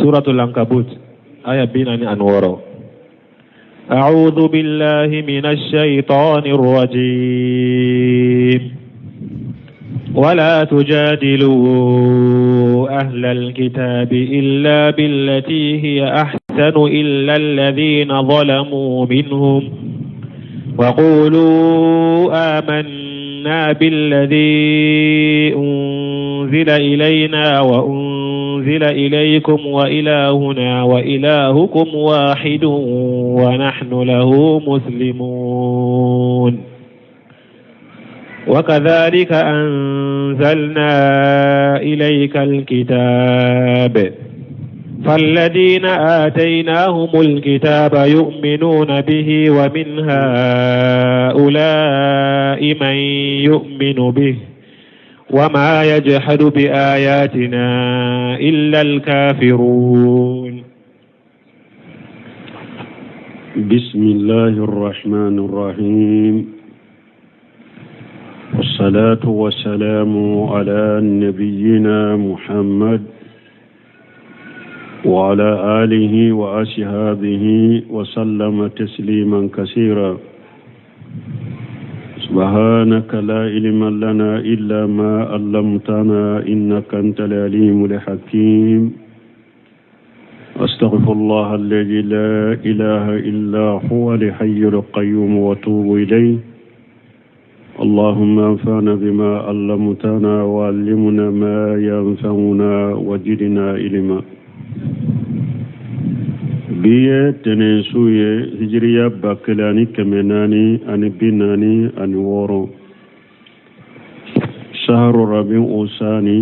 Suratul Ankabut aya 46. أعوذ بالله من الشيطان الرجيم ولا تجادلوا أهل الكتاب إلا بالتي هي أحسن إلا الذين ظلموا منهم وقولوا آمنا بالذي أنزل إلينا وأنزل إليكم وإلهنا وإلهكم واحد ونحن له مسلمون وكذلك أنزلنا إليك الكتاب فالذين آتيناهم الكتاب يؤمنون به ومن هؤلاء من يؤمن به وما يجحد بآياتنا إلا الكافرون. بسم الله الرحمن الرحيم، والصلاة والسلام على نبينا محمد وعلى آله وأصحابه وسلم تسليما كثيرا. سبحانك لا علم لنا إلا ما علمتنا إنك أنت العليم الحكيم. أستغفر الله الذي لا إله إلا هو الحي القيوم وأتوب إليه. اللهم انفعنا بما علمتنا وعلمنا ما ينفعنا وزدنا علما. Bi ye tɛnɛnsu ye, hijiriya 1446, saharu rabiu sani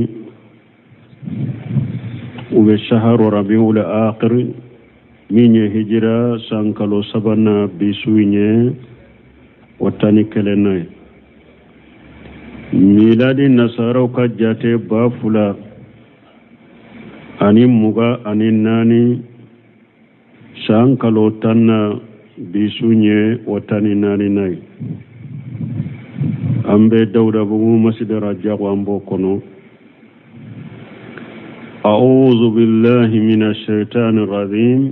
u bɛ saharu rabiul akhir min ye hijira san kalo sabanan, bi su in ye o 11nan ye. Miladi nasaraw ka jate 2024 san kalo 10nan, bi su ye o 14nan ye. An bɛ Dawudabugu masjid Rajago, an b'o kɔnɔ. أعوذ بالله من الشيطان الرجيم.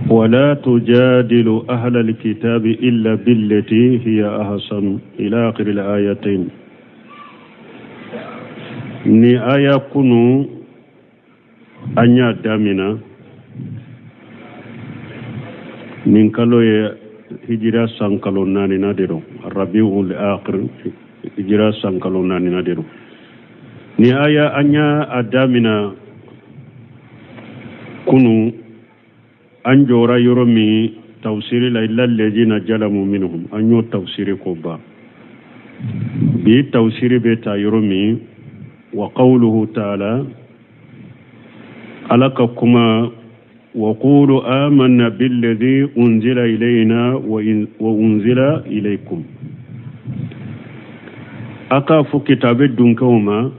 ولا تجادلوا أهل الكتاب إلا بالتي هي أحسن إلى آخر الآيتين. Ni aya kunu an y'a damina nin kalo ye, hijira san kalo naanina de don, rabiul akhir, hijira san kalo naanina de don. Ni aya an y'a a damina kunu, an jɔra yɔrɔ min tafsiri la, illa ladzina zalamu minhum, an y'o tafsiri ko ban. Bi tafsiri bɛ ta yɔrɔ min, wa qawluhu ta'ala, Ala ka kuma, wa qulu amanna billadhi unzila ilayna wa unzila ilaykum. A k'a fɔ kitabe dunkew ma,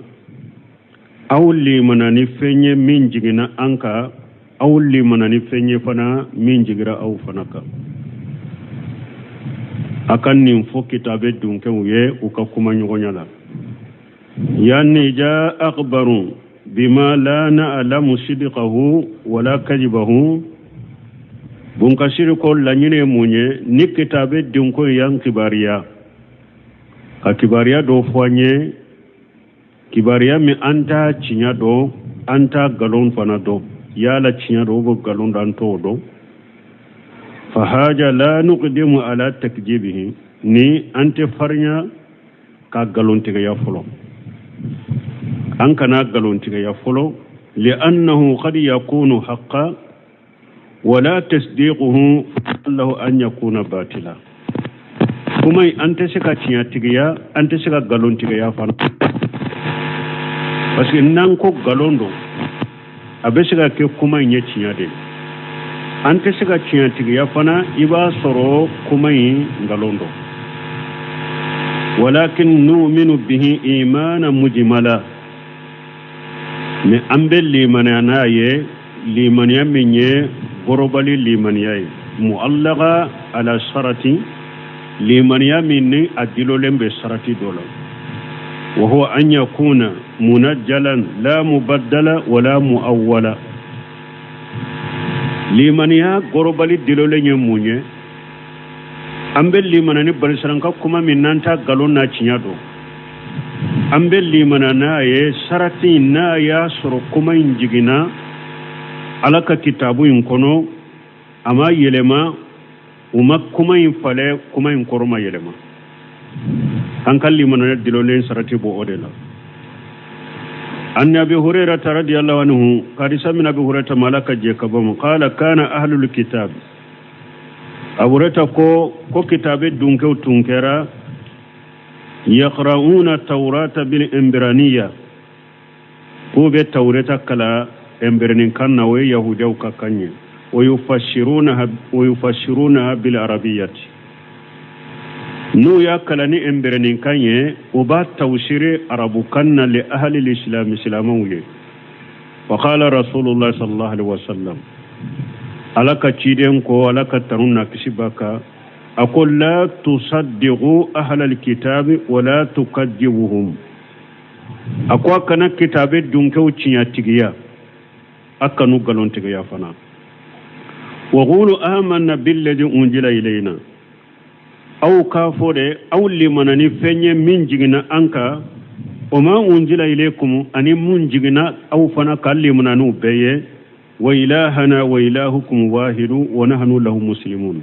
aw limana ni fɛn ye min jiginna an kan, aw limana ni fɛn ye fana min jigira aw fana kan. A ka nin fɔ kitabe dunkew ye u ka kuma ɲɔgɔnya la. Yani ja akhbaru bima la na'lamu sidqahu wala kajibahu. Bunkasiri ko laɲini ye mun ye? Ni kitabe dunkew y'an kibariya ka kibaruya dɔ fɔ an ye, kibaruya min an t'a tiɲɛ dɔn, an t'a nkalon fana dɔn, yala tiɲɛ dɔn ou nkalon dɔn, an t'o dɔn. Fahaja la nuqdimu ala takjibihi, ni an tɛ farinya ka nkalontigiya fɔlɔ, an kana nkalontigiya fɔlɔ. Li'annahu qad yakunu haqqa wala tasdiquhu lahu an yakuna batila. Kuma in, an tɛ se ka tiɲɛtigiya, an tɛ se ka nkalontigiya fana, parce que n'an ko nkalon don, a bɛ se ka kɛ kuma in ye tiɲɛ de ye. An tɛ se ka tiɲɛtigiya fana, i b'a sɔrɔ kuma in nkalon don. Walakin nu'minu bihi imana mujmala, mais an bɛ limaniya n'a ye, limaniya min ye gorobali limaniya ye, mu'allaqa ala sarati, limaniya min ni a dilolen bɛ sarati dɔ la, wa huwa an yakuna munajjalan la mubaddala wala muawwala. Limaniya gorobali dilolen ye mun ye? An bɛ limana ni banisiraila ka kuma min n'an t'a nkalon n'a tiɲɛ dɔn, an bɛ limana n'a ye sarati n'a y'a sɔrɔ kuma in jiginna Ala ka kitabu in kɔnɔ, a ma yɛlɛma, u ma kuma in falɛ, kuma in kɔrɔ ma yɛlɛma. An ka limaniya dilolen sarati bɔ o de la. An Abi Hurairata radiyallahu anhu, hadisa min Abi Hurairata ma, Ala ka jɛ ka bɔ ma, qala kana ahlul kitab. Abu Hurairata ko kitabe dunkew tun kɛra yaqra'una tawrata bil imbraniya, k'u bɛ Tawreta kala ɛnbɛrɛnin na, o ye Yahudiyaw ka kan ye, wa yufassirunaha bil arabiyati. N'u y'a kalan ni ɛnbɛrɛnin kan ye, u b'a tawsiri arabukan na, li ahli lislami, silamɛw ye. Wa qala Rasulullah sallallahu alaihi wasallam, Ala ka ciden ko, Ala ka tanu na kisi b'a kan, a ko: la tusaddiqu ahla alkitabi wala tukadibuhum. A ko a kana kitabe dunkew tiɲɛtigiya, a kanu nkalontigiya fana. Wa qulu amanna billadi unzila ilayna. Aw k'a fɔ de, aw limana ni fɛn ye min jiginna an kan, wa ma unzila ilaykum, ani mun jiginna aw fana ka, limana n'u bɛɛ ye. Wa ilahana wa ilahukum wahidu wa nahnu lahu muslimun.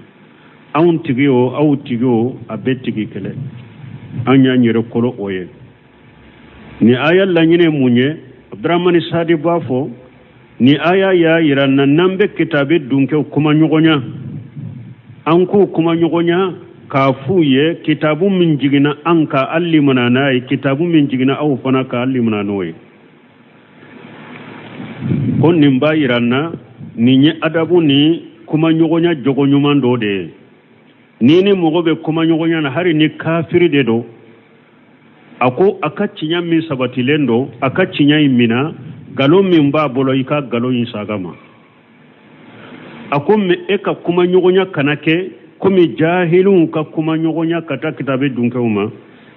Anw tigi o, aw tigi o, a bɛɛ tigi kɛlɛ, an y'an yɛrɛ kolo o ye. Ni aya laɲini mun ye? Abdurahmani Sadi b'a fɔ ni aya y'a yira na n'an bɛ kitabe dunkew kuma ɲɔgɔnya, an k'u kuma ɲɔgɔnya k'a f'u ye kitabu min jiginna an ka, an limana n'a ye, kitabu min jiginna aw fana ka, an limana n'o ye. Ko nin b'a yira na nin ye adabu ni kuma ɲɔgɔnya jogo ɲuman dɔ de ye. Ni mɔgɔ bɛ kuma ɲɔgɔnya na, hali ni kafiri de don, a ko a ka tiɲɛ min sabatilen don, a ka tiɲɛ in mina, nkalon min b'a bolo, i ka nkalon in saga ma. A ko mɛ e ka kuma ɲɔgɔnya kana kɛ komi jahiliw ka kuma ɲɔgɔnya ka taa kitabe dunkew ma.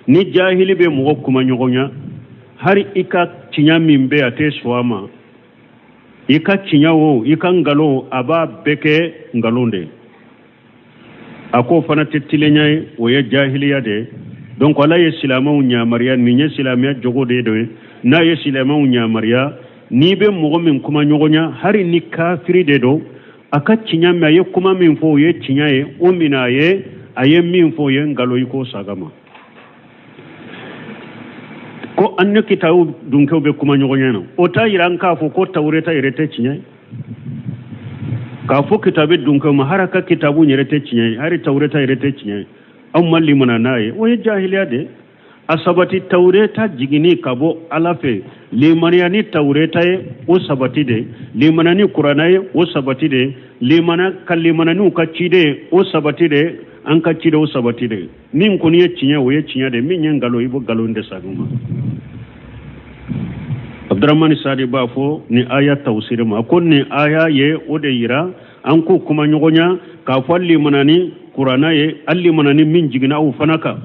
Ni jahili bɛ mɔgɔ kuma ɲɔgɔnya, hali i ka tiɲɛ min bɛ, a tɛ sɔn a ma. I ka tiɲɛ o, i ka nkalon, a b'a bɛɛ kɛ nkalon de ye. A k'o fana tɛ tilenya ye, o ye jahiliya de ye. Donc Ala ye silamɛw yamaruya, nin ye silamɛya jogo de ye. N'a ye silamɛw yamaruya, n'i bɛ mɔgɔ min kuma ɲɔgɔnya, hali ni kafiri de don, a ka tiɲɛ min, a ye kuma min fɔ, o ye tiɲɛ ye, o minɛ a ye. A ye min fɔ, o ye nkalon, i k'o saga ma. Ko an ni kitabu dunkew bɛ kuma ɲɔgɔnya na, o t'a yira an k'a fɔ ko Tawureta yɛrɛ tɛ tiɲɛ ye. K'a fɔ kitabu dunkew ma, hali a ka kitabu yɛrɛ tɛ tiɲɛ ye, hali Tawureta yɛrɛ tɛ tiɲɛ ye, aw ma limana n'a ye, o ye jahiliya de ye. A sabati Tawureta jiginni ka bɔ Ala fɛ, limaniya ni Tawureta ye, o sabati de. Limana ni Kuranna ye, o sabati de. Limana ka limana n'u ka ciden ye, o sabati de. An ka ciden, o sabati de. Min kɔni ye tiɲɛ, o ye tiɲɛ de. Min ye nkalon, i b'o nkalon de sagin ma. Abdurahmani Sadi b'a fɔ ni aya tawsiri ma ko nin aya ye o de yira an k'o kuma ɲɔgɔnya k'a fɔ limana ni Kuranna ye, an limana ni min jiginna aw fana kan.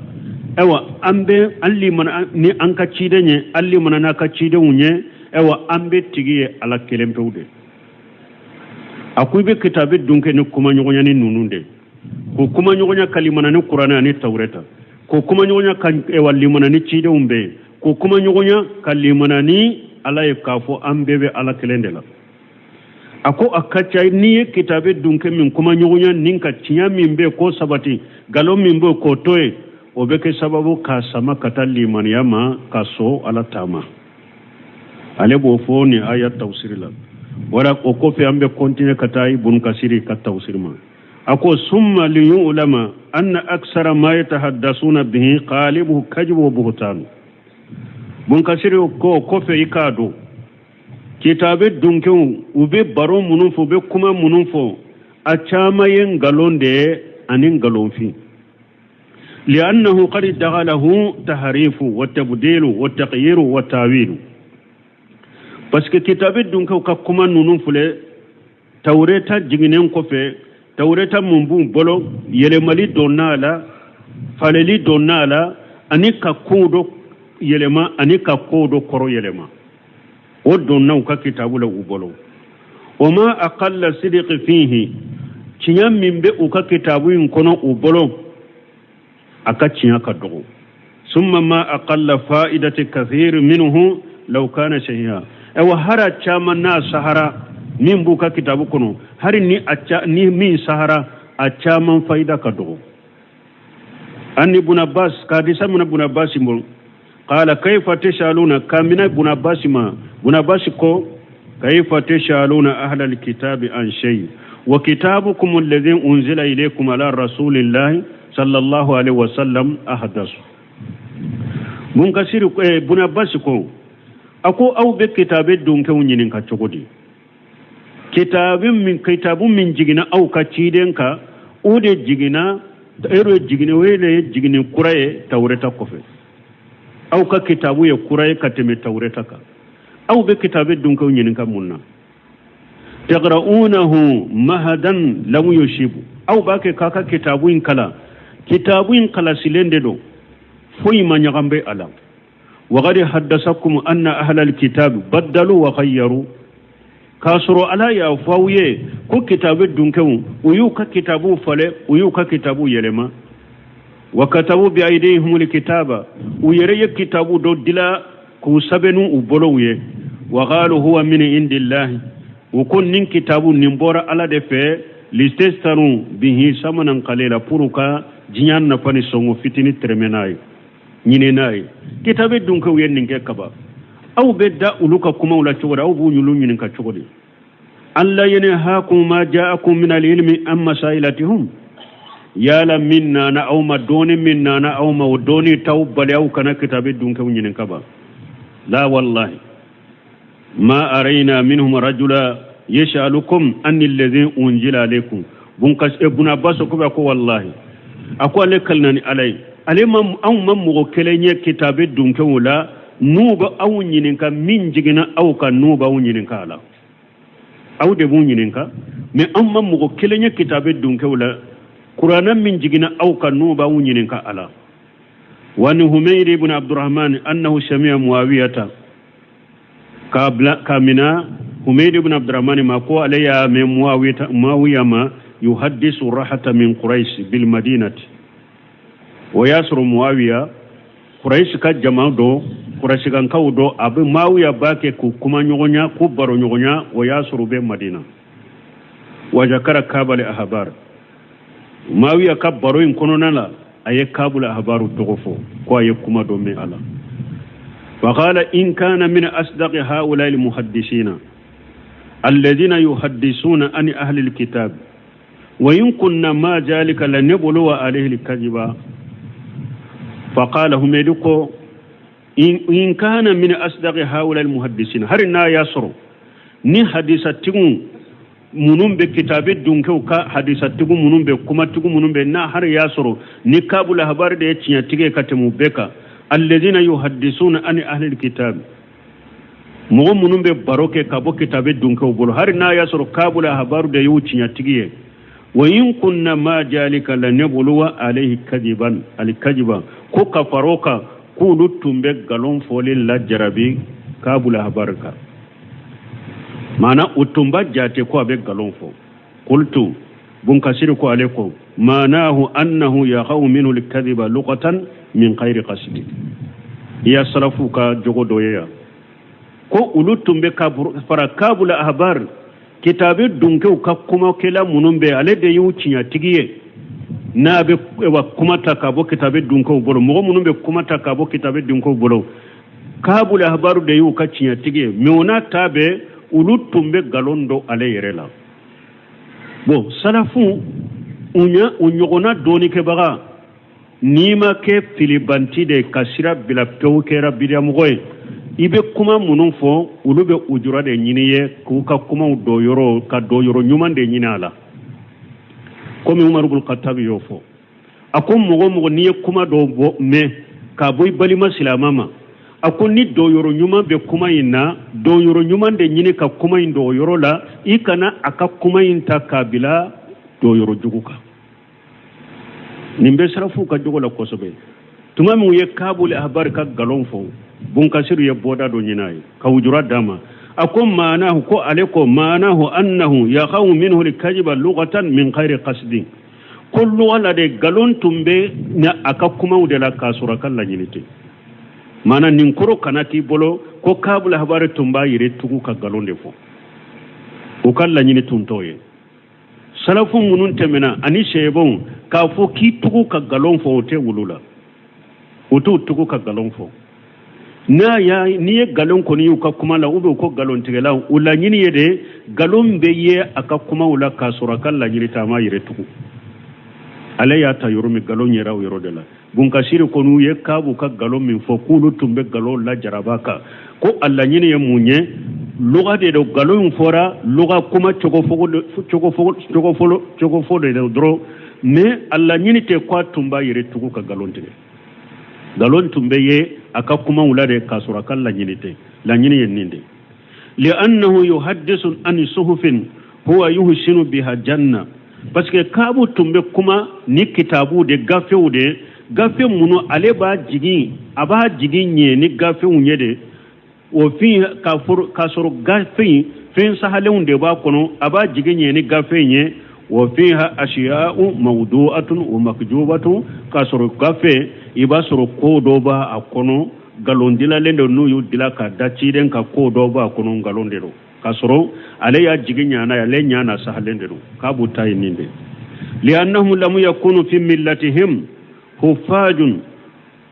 Ayiwa, an bɛ an limana ni an ka ciden ye, an limana n'a ka cidenw ye. Ayiwa, an bɛ tigi ye Ala kelen pewu de. A ko i bɛ kitabe dun kɛ ni kuma ɲɔgɔnya ni ninnu de, k'o kuma ɲɔgɔnya ka limana ni Kuranɛ ani Tawureta, k'o kuma ɲɔgɔnya ka ayiwa limana ni cidenw bɛɛ ye, k'o kuma ɲɔgɔnya ka limana ni Ala ye, k'a fɔ an bɛɛ bɛ Ala kelen de la. A ko a ka ca n'i ye kitabe dunkɛ min kuma ɲɔgɔnya nin ka tiɲɛ min bɛ k'o sabati, nkalon min bɛ k'o to yen, o bɛ kɛ sababu k'a sama ka taa limaniya ma, ka sɔn Ala ta ma. Ale b'o fɔ nin aya tawsiri la. Wala o kɔfɛ, an bɛ continuer ka taa Ibun Kasiri ka tawsiri ma. A ko summa liyulama anna aksara ma yatahaddasuna bihi qalibuhu kajibu wa buhtanu. Bun Kasiri ko kɔfɛ, i k'a dɔn kitabe dunkew, u bɛ baro minnu fɔ, u bɛ kuma minnu fɔ, a caman ye nkalon de ye ani nkalonfin. liannahu qad daghalahu taharifu wa tabdilu wa taqyiru wa tawilu. Parce que kitabe dunkew ka kuma ninnu filɛ, Tawureta jiginnen kɔfɛ, Tawureta mun b'u bolo, yɛlɛmali donna a la, faleli donna a la, ani ka kow dɔ yɛlɛma ani ka kow dɔ kɔrɔ yɛlɛma o donna u ka kitabu la u bolo wa ma aqalla sidiki fihi tiɲɛ min bɛ u ka kitabu in kɔnɔ u bolo a ka tiɲɛ ka dɔgɔ summa ma aqalla fa'idati kathir minhu law kana sahiha ayiwa hari a caman n'a sahara min b'u ka kitabu kɔnɔ hari ni a ca ni min sahara a caman fayida ka dɔgɔ an ibn abbas ka hadisa mina ibn abbas bolo qala kayfa tasaluna ka mina ibn abbas ma ibn abbas ko kayfa tasaluna ahla alkitabi an shay wa kitabukum alladhi unzila ilaykum ala rasulillahi sallallahu alaihi wasallam ahdasu munkasiri eh, ibn abbas ko a ko aw bɛ kitabe donkɛw ɲininka cogo di kitabu min kitabu min jiginna aw ka ciden kan o de jiginna e de jiginna o de ye jiginni kura ye tawureta kɔfɛ aw ka kitabu ye kura ye ka tɛmɛ tawureta kan aw bɛ kitabe donkɛw ɲininka mun na taqra'unahu mahadan lam yushibu aw b'a kɛ k'a ka kitabu in kalan kitabu in kalasilen de don foyi ma ɲagami a la waqad haddasakum anna ahlal kitabi baddalu wa ghayyaru k'a sɔrɔ ala y'a fɔ aw ye ko kitabu dunkɛw u y'u ka kitabuw falen u y'u ka kitabuw yɛlɛma wa katabu bi aydihimul kitaba u yɛrɛ ye kitabu dɔ dila k'u sɛbɛn n'u bolow ye wa qalu huwa min indillahi u ko nin kitabu nin bɔra ala de fɛ litastaru bihi samanan qalila pour ka diɲɛ nafa ni sɔngɔ fitini tɛrɛmɛ n'a ye ɲini n'a ye kitabe dunkɛw ye nin kɛ kaban aw bɛ da olu ka kumaw la cogo di aw b'u olu ɲininka cogo di an la yanhakum ma ja'akum min al-ilmi an masailatihum yala min nana aw ma dɔɔni min nana aw ma o dɔɔni t'aw bali aw kana kitabe dunkɛw ɲininka ba la wallahi ma arayna minhum rajula yas'alukum an alladhi unzila alaykum bun abbas ko bɛ ko wallahi a ko ale kalina ni ala ye ale ma anw ma mɔgɔ kelen ye kitabe dunkɛw la n'u bɛ aw ɲininka min jiginna aw kan n'u b'aw ɲininka a la aw de b'u ɲininka mais anw ma mɔgɔ kelen ye kitabe dunkɛw la kuranɛ min jiginna aw kan n'u b'aw ɲininka a la wa an humayr ibn abdurrahman annahu sami'a muawiyata k'a bila k'a mina humayr ibn abdurrahman ma ko ale y'a mɛn muawiya ma yuhaddisu rahata min quraish bil madinati o y'a sɔrɔ muawiya quraish ka jama dɔ qurashikankaw dɔ a bɛ muawiya b'a kɛ k'u kuma ɲɔgɔnya k'u baro ɲɔgɔnya o y'a sɔrɔ u bɛ madina wa zakara kabal ahbar Muawiya ka baro in kɔnɔna la a ye kabul ahbaru tɔgɔ fɔ ko a ye kuma dɔ mɛn a la faqala in kana min asdaqi haulai almuhaddisina alladhina yuhaddisuna an ahli alkitab wa in kunna ma zalika lanabluwa alayhi alkaziba faqala humaydi ko in kana min asdaqi haula almuhaddisina hari n'a y'a sɔrɔ ni hadisatigiw minnu bɛ kitabe dunkɛw ka hadisatigiw minnu bɛ kumatigiw minnu bɛ n'a hari y'a sɔrɔ ni kabul habari de ye tiɲɛtigi ye ka tɛmɛ u bɛɛ kan alladhina yuhaddisuna an ahli alkitab mɔgɔ minnu bɛ baro kɛ ka bɔ kitabe dunkɛw bolo hari n'a y'a sɔrɔ kabul habaru de y'u tiɲɛtigi ye wa in kunna ma jalika lanabluwa alayhi kadiban alkajiba ko ka far'o kan k'olu tun bɛ nkalon fɔli lajarabi kabul habari kan maana u tun b'a jate ko a bɛ nkalon fɔ qultu bunkasiri ko ale ko maanahu annahu yaqau minhu alkadiba luqatan min ghairi qasdi i ya salafu ka jogo dɔ ye yan ko olu tun bɛ ka fara kabul ahbar kitabe dunkew ka kumakɛla minnu bɛ ale de y'u tiɲɛtigi ye n'a bɛ wa kuma ta ka bɔ kitabe dunkew bolo mɔgɔ minnu bɛ kuma ta ka bɔ kitabe dunkew bolo kabul ahbaru de y'u ka tiɲɛtigi ye mais o n'a ta bɛɛ olu tun bɛ nkalon don ale yɛrɛ la bon salafu u ɲɔgɔnna dɔɔnikɛbaga n'i ma kɛ filibanti de ka sira bila pewu kɛra bidiyamɔgɔ ye i bɛ kuma minnu fɔ olu bɛ ujura de ɲini ye k'u ka kumaw dɔyɔrɔ ka dɔyɔrɔ ɲuman de ɲini a la komi umaru bun katabi y'o fɔ a ko mɔgɔ o mɔgɔ n'i ye kuma dɔ bɔ mɛn k'a bɔ i balima silama ma a ko ni dɔyɔrɔ ɲuman bɛ kuma in na dɔyɔrɔ ɲuman de ɲini ka kuma in dɔyɔrɔ la i kana a ka kuma in ta k'a bila dɔyɔrɔ jugu kan nin bɛ sarafuw ka jogo la kosɛbɛ Tuma min u ye Kabul ahbari ka nkalon fɔ, Bunkasiru ye bɔda dɔ ɲini a ye ka wujura d'a ma. A ko maanahu, ko ale ko maanahu annahu yaqaw minhu lkajiba lugatan min ghairi qasdin, ko luga la de nkalon tun bɛ na a ka kumaw de la k'a sɔrɔ a ka laɲini tɛ. Maana nin kɔrɔ kana k'i bolo ko Kabul ahbari tun b'a yɛrɛ tugu ka nkalon de fɔ, u ka laɲini tun t'o ye. Salafu minnu tɛmɛna ani sɛbɛnw k'a fɔ k'i tugu ka nkalon fɔ, o tɛ wulu la, u t'u tugu ka nkalon fɔ. N'a y'a n'i ye nkalon kɔni y'u ka kuma la, ou bien u ko nkalontigɛlaw, u laɲini ye de nkalon bɛ ye a ka kumaw la k'a sɔrɔ a ka laɲini tɛ, a m'a yɛrɛ tugu. Ale y'a ta yɔrɔ min, nkalon yera o yɔrɔ de la. Bunkasiri kɔni u ye Kabu ka nkalon min fɔ k'olu tun bɛ nkalon lajaraba kan, ko a laɲini ye mun ye? Luga de don, nkalon in fɔra luga kuma cogo fɔ de don dɔrɔn, mais a laɲini tɛ ko a tun b'a yɛrɛ tugu ka nkalon tigɛ. Nkalon tun bɛ ye a ka kumaw la de k'a sɔrɔ a ka laɲini tɛ. Laɲini ye nin de: li'annahu yuhaddisu an suhufin huwa yuhsinu biha janna, parce que Kabu tun bɛ kuma ni kitabu de, gafew de, gafe minnu ale b'a jigin, a b'a jigin ɲɛ ni gafew ye de. O fin k'a sɔrɔ gafe in fɛn sahalenw de b'a kɔnɔ, a b'a jigin ɲɛ ni gafe in ye. Wa fiha ashiya'u mawdu'atun wa makjubatun, k'a sɔrɔ gafe i b'a sɔrɔ ko dɔ b'a a kɔnɔ, nkalon dilalen don, n'u y'u dila ka da ciden ka ko dɔ b'a kɔnɔ, nkalon de don, k'a sɔrɔ ale y'a jigin ɲana ye, ale ɲana sahalen de don. K'a b'u ta ye nin de: li'annahum lam yakunu fi millatihim huffajun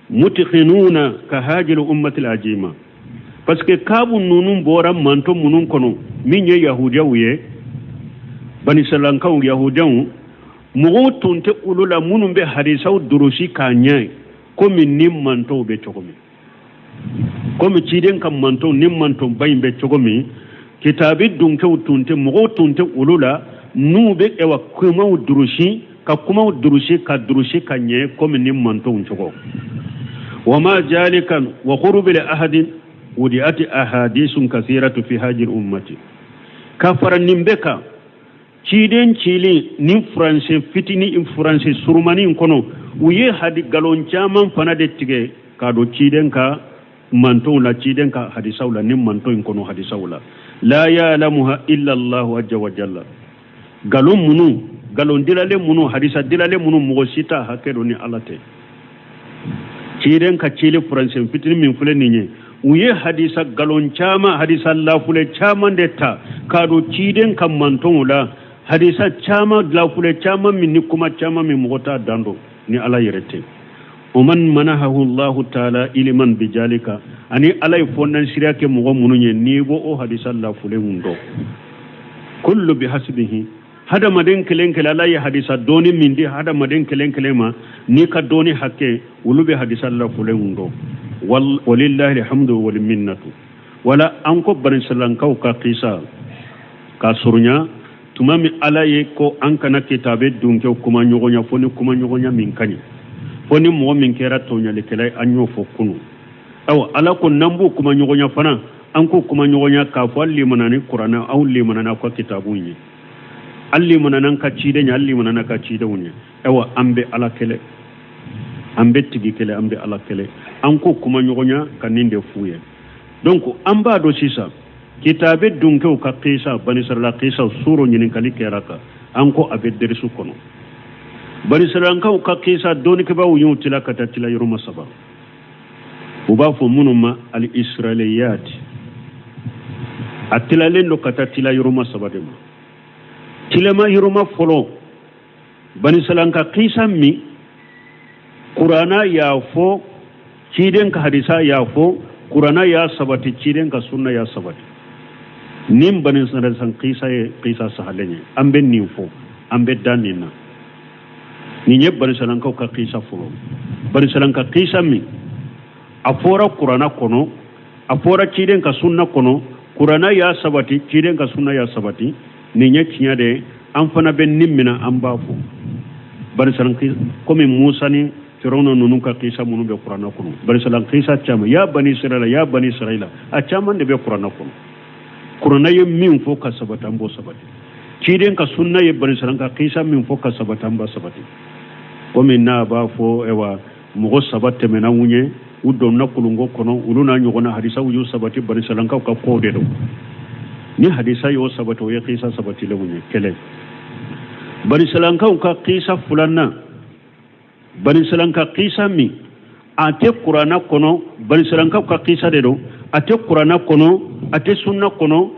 mutqinuna ka hajil ummatil ajima, parce que Kabu ninnu bɔra manto minnu kɔnɔ min ye yahudiyaw ye, banisalankaw yahudiyaw, mɔgɔw tun tɛ olu la minnu bɛ hadisaw durusi k'a ɲɛ komi ni mantow bɛ cogo min, komi ciden ka mantow ni mantonba in bɛ cogo min. Kitabi dunkew tun tɛ, mɔgɔw tun tɛ olu la n'u bɛ ɛwa kumaw durusi ka kumaw durusi ka durusi ka ɲɛ komi ni mantonw cogo. Wa ma jalika wa qurubil ahadin wudi'ati ahadisun kasiratu fi hajil ummati. Ka fara nin bɛɛ kan, ciden cili ni furancɛ fitini, furancɛ surumani in kɔnɔ, u ye hadi galon caman fana de tigɛ k'a don ciden ka mantonw la, ciden ka hadisaw la, ni manton in kɔnɔ hadisaw la. La ya'lamuha illa Allahu azza wa jalla. Galon minnu, galon dilalen minnu, hadisa dilalen minnu, mɔgɔ si t'a hakɛ dɔn ni Ala tɛ. Ciden ka cili furancɛ fitini min filɛ nin ye, u ye hadisa galon caman, hadisa lafule caman de ta k'a don ciden ka mantonw la, hadisa caman, lafule caman min ni kuma caman min mɔgɔ t'a dan dɔn ni Ala yɛrɛ tɛ. O man manahahu Allahu taala iliman bijalika, ani Ala ye fɔndansiriya kɛ mɔgɔ minnu ye n'i b'o o hadisa lafulenw dɔn. Kullu bihasbihi, hadamaden kelen kelen, Ala ye hadisa dɔɔni min di hadamaden kelen kelen ma n'i ka dɔɔni hakɛ, olu bɛ hadisa lafulenw dɔn. Walillahi alhamdu wal minnatu. Wala an ko banisalankaw ka kisa ka surunya tuma min Ala ye ko an kana kitabe dunkew kuma ɲɔgɔnya fo ni kuma ɲɔgɔnya min ka ɲi, fo ni mɔgɔ min kɛra tɔɲalikɛla ye, an y'o fɔ kunu. Awa, Ala ko n'an b'o kuma ɲɔgɔnya fana, an k'o kuma ɲɔgɔnya k'a fɔ hali limana ni kuranɛ, aw limana n'aw ka kitabuw ye, hali limana n'an ka ciden ye, hali limana n'an ka cidenw ye. Awa, an bɛ Ala kɛlɛ, an bɛ tigi kɛlɛ, an bɛ Ala kɛlɛ, an k'o kuma ɲɔgɔnya ka nin de f'u ye. Donc an b'a dɔn sisan kitabe dunkew ka kisa, banisarala kisa suro ɲininkali kɛra kan, an ko a bɛ derisu kɔnɔ. Banisarankaw ka kisa, dɔnnikɛbaaw y'u tila ka taa tila yɔrɔma saba, u b'a fɔ minnu ma al israiliyat. A tilalen don ka taa tila yɔrɔma saba de ma. Tilama yɔrɔma fɔlɔ, banisalanka kisa min kurana y'a fɔ, ciden ka hadisa y'a fɔ, kurana y'a sabati, ciden ka sunna y'a sabati, nin banisalan kisa ye kisa sahalen ye. An bɛ nin fɔ, an bɛ da nin na. Nin ye banisalankaw ka kisa fɔlɔ. Banisalanka kisa min a fɔra kurana kɔnɔ, a fɔra ciden ka sunna kɔnɔ, kurana y'a sabati, ciden ka sunna y'a sabati, nin ye tiɲɛ de ye. An fana bɛ nin minɛ, an b'a fɔ banisalan komi Musa ni Firawuna ninnu ka kisa minnu bɛ kuranɛ kɔnɔ. Banisalan kisa caman, ya bani Israila, ya bani Israila, a caman de bɛ kuranɛ kɔnɔ. Kuranɛ ye min fɔ ka sabati, an b'o sabati. Ciden ka sunna ye banisalan ka kisa min fɔ ka sabati, an b'a sabati. Komi n'a b'a fɔ, ayiwa, Mɔgɔ saba tɛmɛna u ɲɛ, u donna kulunko kɔnɔ, olu n'a ɲɔgɔnna hadisaw y'u sabati. Banisirailakaw ka kow de don. Ni hadisa y'o sabati, o ye kisa sabatilenw ye. Kelen, banisirailakaw ka kisa filanan, banisirailaka kisa min a tɛ kuranna kɔnɔ, banisirailakaw ka kisa de don, a tɛ kuranna kɔnɔ, a tɛ sunna kɔnɔ.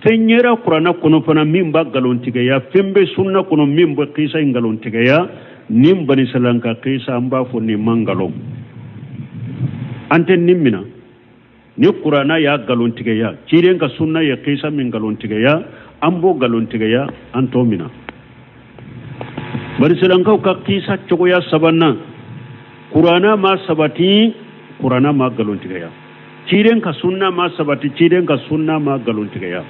Fɛn yera kuranna kɔnɔ fana min b'a nkalontigiya, fɛn bɛ sunna kɔnɔ min bɛ kisa in nkalontigiya. Nin banisirailaka kisa, an b'a fɔ nin man nkalon, an tɛ nin minɛ. Ni kuranna y'a nkalontigiya, ciden ka sunna ye kisa min nkalontigiya, an b'o nkalontigiya, an t'o minɛ. Banisirailakaw ka kisa cogoya sabanan, kuranna ma sabati, kuranna ma nkalontigiya, ciden ka sunna ma sabati, ciden ka sunna ma nkalontigiya.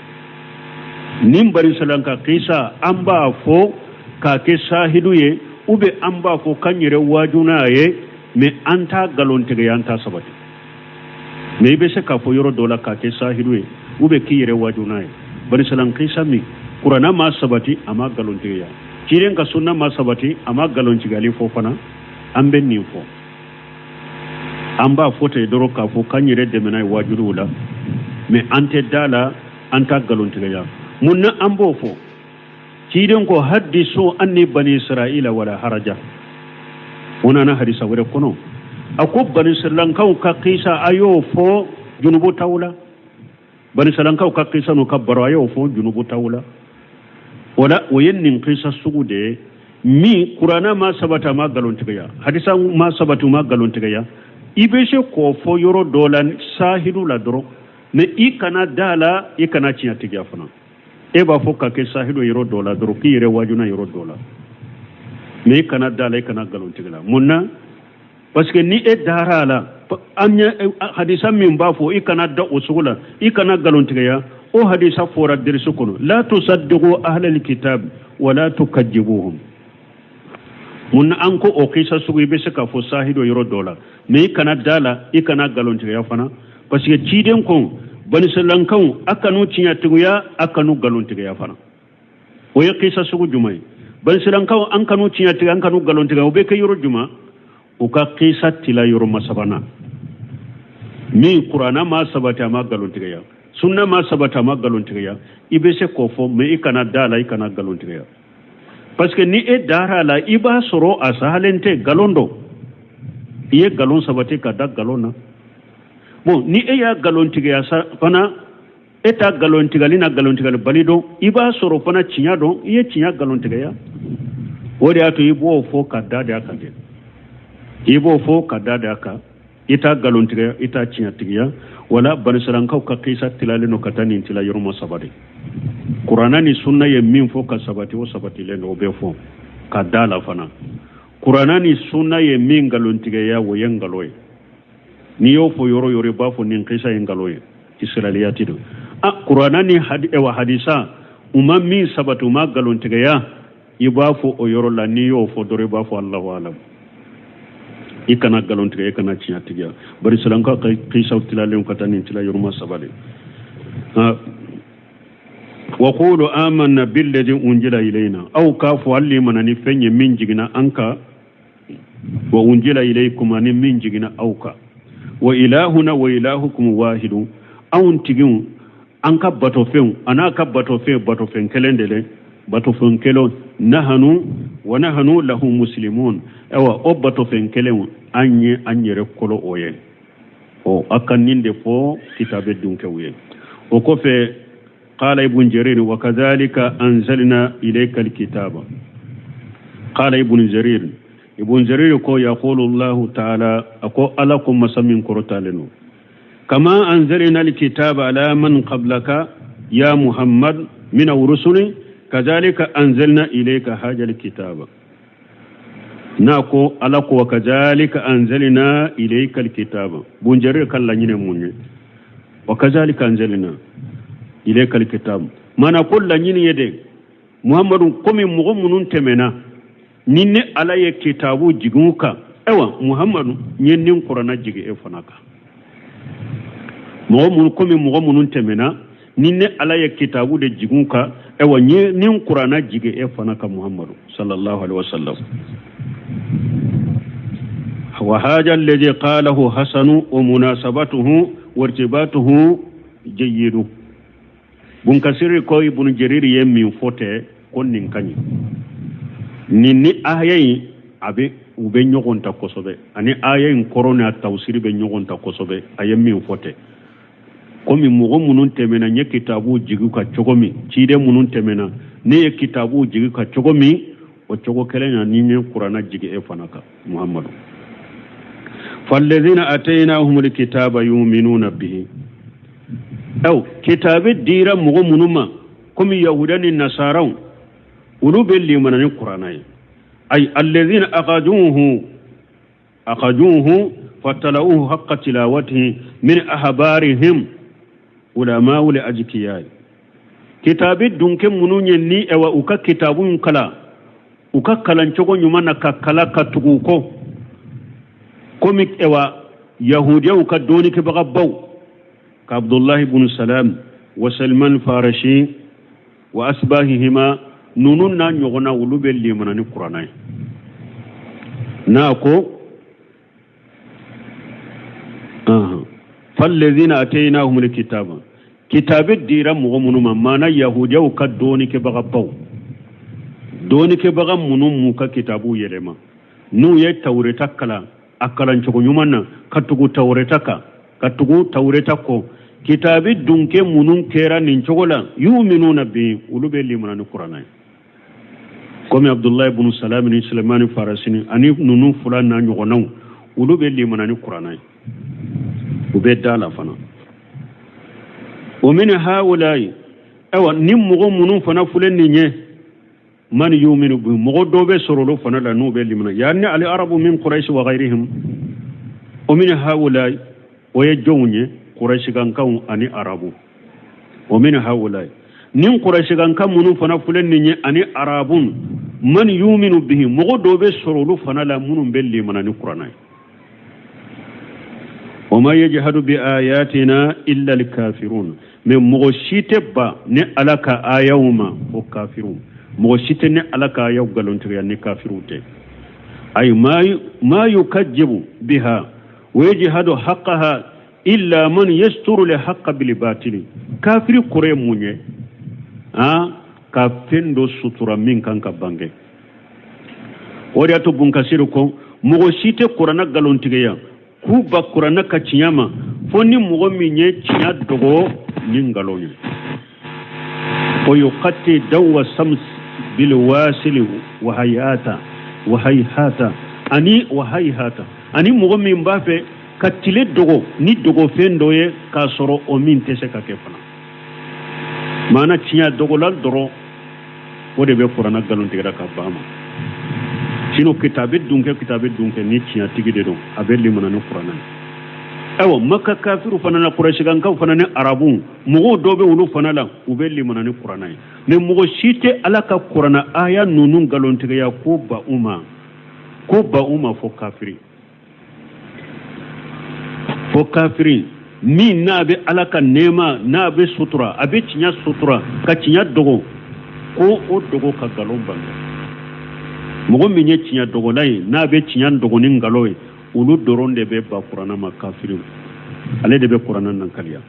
Nin banisirailaka kisa, an b'a fɔ k'a kɛ sahidu ye, ou bien an b'a fɔ k'an yɛrɛ waaju n'a ye, mais an t'a nkalontigiya, an t'a sabati. Mais i bɛ se k'a fɔ yɔrɔ dɔ la k'a kɛ sahidu ye, ou bien k'i yɛrɛ waaju n'a ye. Banisirailaka kisa min kuranna ma sabati, a ma nkalontigiya, ciden ka sunna ma sabati, a ma nkalontigiyali fɔ fana, an bɛ nin fɔ, an b'a fɔ ten dɔrɔn k'a fɔ k'an yɛrɛ dɛmɛ n'a ye waajuliw la, mais an tɛ da la, an t'a nkalontigiya. Mun na an b'o fɔ? Ciden ko hadisu anni bani israila wala haraja. O nana hadisa wɛrɛ kɔnɔ, a ko banisirailakaw ka kisa, a y'o fɔ, junubu t'aw la. Banisirailakaw ka kisa n'u ka baro, a y'o fɔ, junubu t'aw la. O la, o ye nin kisa sugu de ye min kuranna ma sabati, a ma nkalontigiya, hadisa ma sabati, u ma nkalontigiya. I bɛ se k'o fɔ yɔrɔ dɔ la sahidu la dɔrɔn, mais i kana da la, i kana tiɲɛtigiya fana. E b'a fɔ ka kɛ sahidu yɔrɔ dɔ la dɔrɔn, k'i yɛrɛ waaju n'a yɔrɔ dɔ la, mais i kana da la, i kana nkalontigɛ la. Mun na? Parce que ni e dara a la, an ye hadisa min b'a fɔ i kana da o sugu la, i kana nkalontigɛya, o hadisa fɔra derisu kɔnɔ: la tusaddiqu ahlal kitab wala tukadibuhum. Mun na an ko o kisa sugu i bɛ se k'a fɔ sahidu yɔrɔ dɔ la, mais i kana da la, i kana nkalontigɛya fana? Parce que ciden ko banisirailakaw, a kan'u tiɲɛtigiya, a kan'u nkalontigɛya fana. O ye kisa sugu jumɛn ye? Banisirailakaw, an kan'u tiɲɛtigɛ, an kan'u nkalontigɛ, o bɛ kɛ yɔrɔ jumɛn? U ka kisa tila yɔrɔ ma sabanan min kuranna ma sabati, a ma nkalontigɛya, sunna ma sabati, a ma nkalontigɛya, i bɛ se k'o fɔ, mais i kana da la, i kana nkalontigɛya. Parce que ni e dara a la, i b'a sɔrɔ a sahalen tɛ, nkalon don, i ye nkalon sabati ka da nkalon na. Bon, ni e y'a nkalontigɛya fana, e ta nkalontigɛli na nkalontigɛli bali don, i b'a sɔrɔ fana tiɲɛ don, i ye tiɲɛ nkalontigɛya. O de y'a to i b'o fɔ ka da de a kan dɛ, i b'o fɔ ka da de a kan, i t'a nkalontigɛya, i t'a tiɲɛtigiya. Wala banisirailakaw ka kisa tilalen don ka taa nin tila yɔrɔ ma saba de. Kuranna ni sunna ye min fɔ ka sabati, o sabatilen don, o bɛ fɔ ka da la fana. Kuranna ni sunna ye min nkalontigɛya, o ye nkalon ye. N'i y'o fɔ yɔrɔ yɔrɔ, i b'a fɔ nin kisa ye nkalon ye, israiliyati don. A kuranna ni hadisa u ma min sabati, u ma nkalontigɛya, i b'a fɔ o yɔrɔ la. N'i y'o fɔ dɔrɔn, i b'a fɔ Allahu alam, i kana nkalon tigɛ, i kana tiɲɛ tigɛ. Bari silamɛka ka kisaw tilalen ka taa nin tila yɔrɔma saba de. Wa qulu amanna billadhi unzila ilayna, aw k'a fɔ hali mana ni fɛn ye min jiginna an kan, wa unzila ilaykum, ani min jiginna aw kan, wa ilahuna wa ilahukum wahidu, anw tigiw, an ka batofɛnw a n'a ka batofɛn, batofɛn kelen de dɛ, batofɛn kelen, nahanu wa nahanu lahu muslimun. Ayiwa, o batofɛn kelen, an ye an yɛrɛ kolo o ye. Ɔ, a ka nin de fɔ kitabe dunkɛw ye. O kɔfɛ, qala ibn jarir wa kadhalika anzalna ilayka alkitaba. Qala ibn jarir, ibn jarir ko yaqulu allah ta'ala, a ko Ala ko, masa min kɔrɔtalen don, kama anzalna alkitaba ala man qablaka ya Muhammad min rusuli, kadhalika anzalna ilayka hadha alkitaba. N'a ko Ala ko wa kadhalika anzalna ilayka alkitaba, Ibn Jarir ka laɲini mun ye? Wa kadhalika anzalna ilayka alkitaba, mana ko laɲini ye de, Muhammadu, komi mɔgɔ minnu tɛmɛna ni ne Ala ye kitabu jigin u kan, ayiwa Muhammadu, n ye nin kuranna jigin e fana kan. Mɔgɔ minnu, komi mɔgɔ minnu tɛmɛna ni ne Ala ye kitabu de jigin u kan, ayiwa n ye nin kuranna jigin e fana kan, Muhammadu sallallahu alaihi wasallam. Wa hada alladhi qalahu hasanu wa munasabatuhu wa irtibatuhu jayyidu. Bunkasiri ko Ibn Jarir ye min fɔ tɛ ko nin ka ɲi. Nin ni aya in a bɛ u bɛ ɲɔgɔn ta kosɛbɛ, ani aya in kɔrɔ n'a tafsiri bɛ ɲɔgɔn ta kosɛbɛ. A ye min fɔ tɛ komi mɔgɔ minnu tɛmɛna n ye kitabu jigi ka cogo min, ciden minnu tɛmɛna ne ye kitabu jigi ka cogo min, o cogo kelen na ni n ye kuranna jigi e fana kan Muhammadu. Fallazina atainahumul kitaba yuminuna bihi. Aw kitabe dira mɔgɔ minnu ma komi yahuda ni nasaraw, olu bɛ limana ni kuranna ye. Ay allazina akhajuhu fatalauhu haqqa tilawatihi min ahbarihim ulama'u li ajkiyai. Kitabe dunke minnu ye ni ewa u ka kitabu kalan, u ka kalancogo ɲuman na ka kala ka tugu kɔ, komi ewa yahudiyaw ka dɔnnikɛbagabaw ka Abdullahi ibn Salam wa Salman Farisi wa asbahihima, ninnu n'a ɲɔgɔnna, olu bɛ limana ni kuranna ye. N'a ko fallazina atainahumul kitaba, kitabe dira mɔgɔ minnu ma, maana yahudiyaw ka dɔnnikɛbagabaw, dɔnnikɛbaga minnu m'u ka kitabu yɛlɛma, n'u ye tawureta kalan a kalancogo ɲuman na ka tugu tawureta kan, ka tugu tawureta kɔ, kitabi dunke minnu kɛra nin cogo la, yuminuna bi, olu bɛ limana ni kuranna ye, komi Abdullahi ibn Salam ni Sulemani Farasini ani ninnu fila n'a ɲɔgɔnnaw, olu bɛ limana ni kuranna ye, u bɛ da la fana. O min haulayi, ayiwa ni mɔgɔ minnu fana filɛ nin ye, man yuminu bi, mɔgɔ dɔ bɛ sɔrɔ olu fana la n'u bɛ limana, yani al arabu min quraish wa ghayrihim. O min haulayi, o ye jɔnw ye? Quraishikankaw ani arabu. O min haulayi, ni quraishikanka minnu fana filɛ nin ye ani arabu, man yuminu bihi, mɔgɔ dɔ bɛ sɔrɔ olu fana la minnu bɛ limana ni kuranna ye. Wa ma yajhadu bi ayatina illa al kafirun. Mais mɔgɔ si tɛ ba ni Ala ka ayaw ma fo kafirun. Mɔgɔ si tɛ ni Ala ka ayaw nkalontigiya ni kafiriw tɛ. Ay ma yukajjibu biha wa yajhadu haqqaha illa man yasturu li haqqa bil batili. Kafiri kɔrɔ ye mun ye? Ka fɛn dɔ sutura min kan ka bange. O de y'a to Bunkasiri ko mɔgɔ si tɛ kuranna nkalontigiya k'u ba kuranna ka tiɲɛ ma fo ni mɔgɔ min ye tiɲɛ dogo ni nkalon ye. O yuqatti dawwa sams bil wasili wa hayata wa hayhata ani wa hayhata, ani mɔgɔ min b'a fɛ ka tile dogo ni dogofɛn dɔ ye k'a sɔrɔ o min tɛ se ka kɛ fana. Maana tiɲɛ dogola dɔrɔn, o de bɛ kuranna nkalon tigɛra ka ban ma. Sinon kitabe dunkɛ, kitabe dunkɛ ni tiɲɛtigi de don, a bɛ limana ni kuranna ye. Ayiwa Maka kafiru fana na, Kurɛsikankaw fana ni arabu mɔgɔw dɔ bɛ olu fana la, u bɛ limana ni kuranna ye. Mais mɔgɔ si tɛ Ala ka kuranna aya ninnu nkalontigiya ko ba u ma, ko ba u ma fo kafiri. Fo kafiri min n'a bɛ Ala ka nɛɛma n'a bɛ sutura, a bɛ tiɲɛ sutura ka tiɲɛ dogo, ko o dogo ka nkalon bange. Mɔgɔ min ye tiɲɛ dogola ye n'a bɛ tiɲɛ dogo ni nkalon ye, olu dɔrɔn de bɛ ba kuranna ma. Kafiriw ale de bɛ kuranna nankaliya.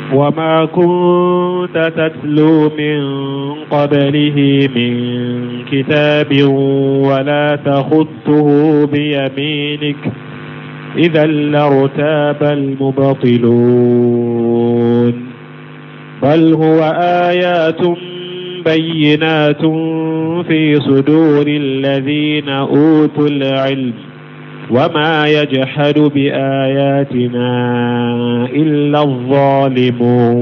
وما كنت تتلو من قبله من كتاب ولا تخطه بيمينك إذا لارتاب المبطلون بل هو آيات بينات في صدور الذين أوتوا العلم وما يجحد بآياتنا إلا الظالمون.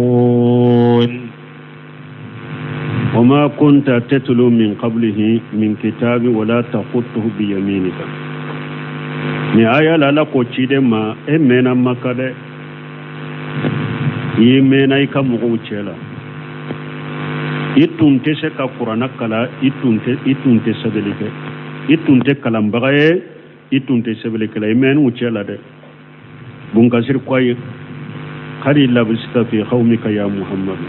وما كنت تتلو من قبله من كتاب ولا تخطه بيمينك. Ni aya la Ala ko ciden ma, e mɛnna Maka dɛ, i mɛnna i ka mɔgɔw cɛ la, i tun tɛ se ka kuranna kalan, i tun tɛ sɛbɛnni kɛ, i tun tɛ kalanbaga ye, i tun tɛ sɛbɛnnikɛla, i mɛnn'u cɛ la dɛ. Bunkasiri ko a ye kadi labisita fi qawmika ya Muhammadu.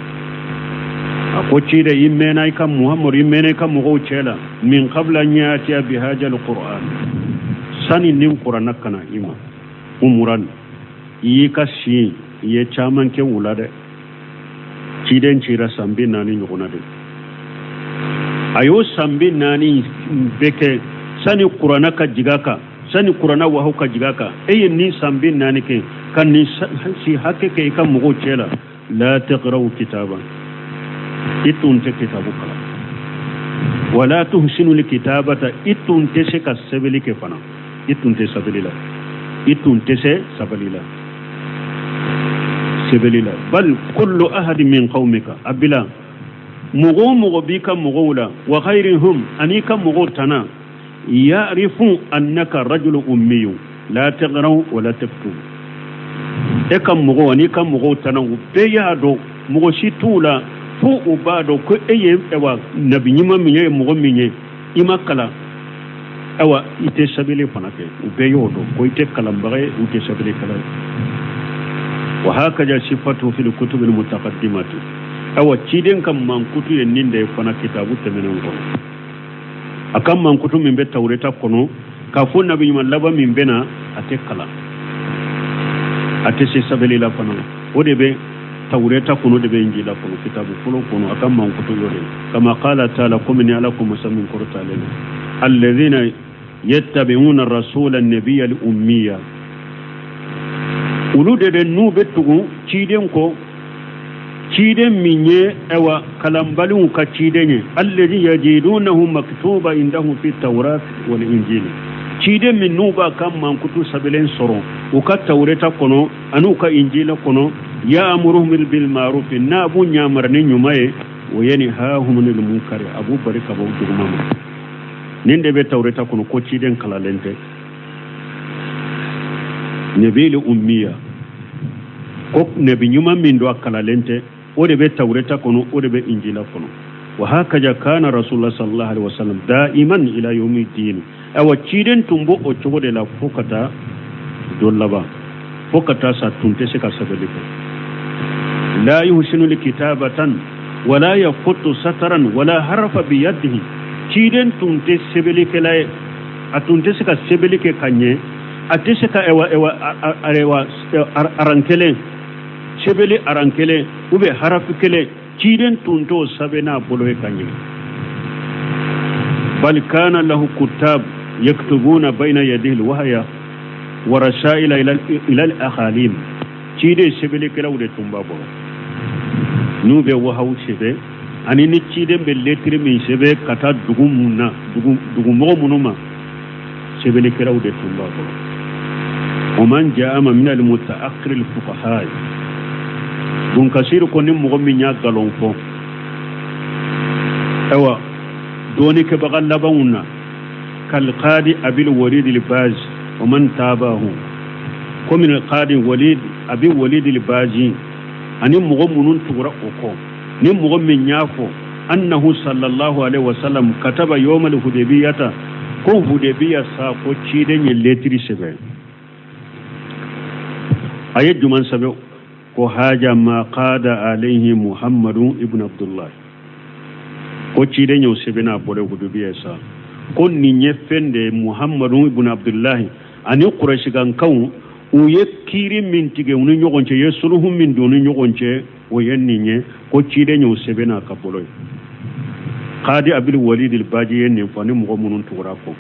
A ko ciden, i mɛnna i ka Muhamadu, i mɛnna i ka mɔgɔw cɛ la, min qabla an yatiya bi hajal qur'an, sani nin kuranna ka na i ma, umuran, i y'i ka si, i ye caman kɛ u la dɛ. Ciden cira san 40 ɲɔgɔnna de. A y'o san 40 bɛɛ kɛ sani kuranna ka jigin a kan, sani kuranna wahaw ka jigin a kan. E ye nin san 40 kɛ ka nin si hakɛ kɛ i ka mɔgɔw cɛ la. La taqra'u kitaba, i tun tɛ kitabu kalan. Wala tuhsinu likitabata, i tun tɛ se ka sɛbɛnni kɛ fana, i tun tɛ sɛbɛnni la, i tun tɛ se sɛbɛnni la, sɛbɛnni la. Bal kullu ahadi min qawmika, a bila mɔgɔ o mɔgɔ b'i ka mɔgɔw la, wa ghayrihum, ani ka mɔgɔw tana, ya'rifu annaka rajulu ummiyu la taqra'u wa la taktubu. E ka mɔgɔw ani ka mɔgɔw tana, u bɛɛ y'a dɔn, mɔgɔ si t'u la fo u b'a dɔn ko e ye ayiwa nabi ɲuman min ye, mɔgɔ min ye, i ma kalan, ayiwa i tɛ sɛbɛnni fana kɛ. U bɛɛ y'o dɔn ko i tɛ kalanbaga ye, u tɛ sɛbɛnnikɛla ye. Wa hakaza sifatu fil kutubil mutaqaddimati, ayiwa ciden ka mankutu ye nin de ye fana kitabu tɛmɛnenw kɔnɔ. A ka mankutu min bɛ tawureta kɔnɔ k'a fɔ nabi ɲuman laban min bɛ na, a tɛ kalan, a tɛ se sɛbɛnni la fana. O de bɛ tawureta kɔnɔ, o de bɛ injila kɔnɔ, kitabu fɔlɔ kɔnɔ. A ka mankutu y'o de ye. Kama qala taala, komi ni Ala ko masa min kɔrɔtalen don, alladhina yattabi'una rasula nabiyya al-ummiya, olu de n'u bɛ tugu ciden kɔ, ciden min ye ayiwa kalanbaliw ka ciden ye, alladhi yajidunahu maktuba indahum fi tawrat wal injil, ciden min n'u b'a ka mankutu sɛbɛnlen sɔrɔ u ka tawureta kɔnɔ ani u ka injila kɔnɔ, ya'muruhum bil ma'ruf, n'a b'u yamaru ni ɲuman ye, wa yanhahum anil munkari, a b'u bali ka bɔ juguman ma. Nin de bɛ tawureta kɔnɔ ko ciden kalanlen tɛ, nabil ummiya, ko nabi ɲuman min don a kalanlen tɛ, o de bɛ tawureta kɔnɔ, o de bɛ injila kɔnɔ. Wa hakaza kana rasulullah sallallahu alaihi wasallam daiman ila yawmi din, ayiwa ciden tun b'o o cogo de la fo ka taa don laban, fo ka taa sa, tun tɛ se ka sɛbɛnni kɛ. La yuhsinu kitabatan wala yaqutu sataran wala harfa biyadihi, ciden tun tɛ sɛbɛnnikɛla ye, a tun tɛ se ka sɛbɛnni kɛ ka ɲɛ, a tɛ se ka ayiwa aran kelen sɛbɛnni, aran kelen ou bien harafi kelen, ciden tun t'o sɛbɛn n'a bolo ye ka ɲɛ. Bal kana lahu kutab yaktubuna bayna yadihi alwahya wa rasaila ila al-akhalim, ciden sɛbɛnnikɛlaw de tun b'a bolo n'u bɛ wahaw sɛbɛn, ani ni ciden bɛ letiri min sɛbɛn ka taa dugu mun na, dugumɔgɔ minnu ma, sɛbɛnnikɛlaw de tun b'a bolo. Wa man ja'a min al-mutaakhir al-fuqaha, Bun Kasir ko ni mɔgɔ min y'a nkalon fɔ ayiwa dɔɔnikɛbaga labanw na, kalqadi abil walid al-bazi wa man tabahu, komi alqadi walid abi walid al-bazi ani mɔgɔ minnu tugura o kɔ, ni mɔgɔ min y'a fɔ annahu sallallahu alaihi wasallam kataba yawmal hudaybiyata, ko hudaybiya sa ko ciden ye letiri sɛbɛn, a ye juman sɛbɛn ko haja ma qada alayhi muhammadu ibn abdullah, ko ciden y'o sɛbɛn n'a bolo hudaybiya sa, ko nin ye fɛn de ye muhammadu ibn abdullah ani kurɛsikankaw u ye kiiri min tigɛ u ni ɲɔgɔn cɛ, ye suluhu min don u ni ɲɔgɔn cɛ, o ye nin ye, ko ciden y'o sɛbɛn n'a ka bolo ye. Qadi abil walid al-baji ye nin fɔ ni mɔgɔ minnu tugura kɔ.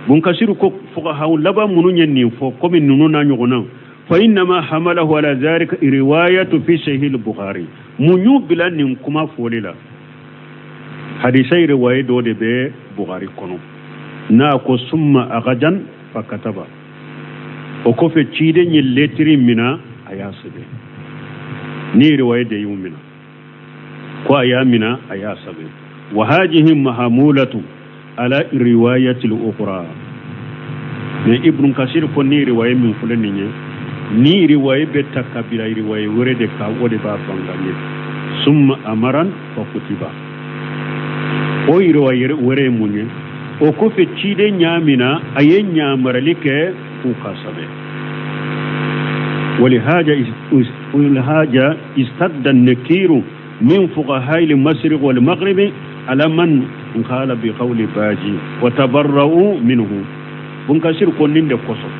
Bun Kasir ko fuqaha laban minnu ye nin fɔ komi ninnu n'a ɲɔgɔnna, fa innama hamalahu ala dhalika riwayatu fi sahih al-bukhari, mun y'u bila nin kuma fɔli la, hadisa riwaye dɔ de bɛ Bukhari kɔnɔ n'a ko summa agajan fa kataba, o kɔfɛ ciden ye letiri mina a y'a sɛbɛn, ni riwaye de y'u mina ko a y'a mina a y'a sɛbɛn. Wa hajihi mahamulatu ala riwayati al-ukhra, mais Ibn Kasir ko ni riwaye min filɛ nin ye, ni riwaye bɛ ta ka bila riwaye wɛrɛ de kan, o de b'a ban ka ɲɛ. Summa amaran fa kutiba, o riwaye wɛrɛ ye mun ye, o kɔfɛ ciden y'a mina a ye ɲamarali kɛ k'u ka sɛbɛn. Walihaja istadda nakiru Min fuqahai al-mashriq wal maghribi ala man qala bi qawli Baji wa tabarra'u minhu. Bun Kasir ko nin de kosɔn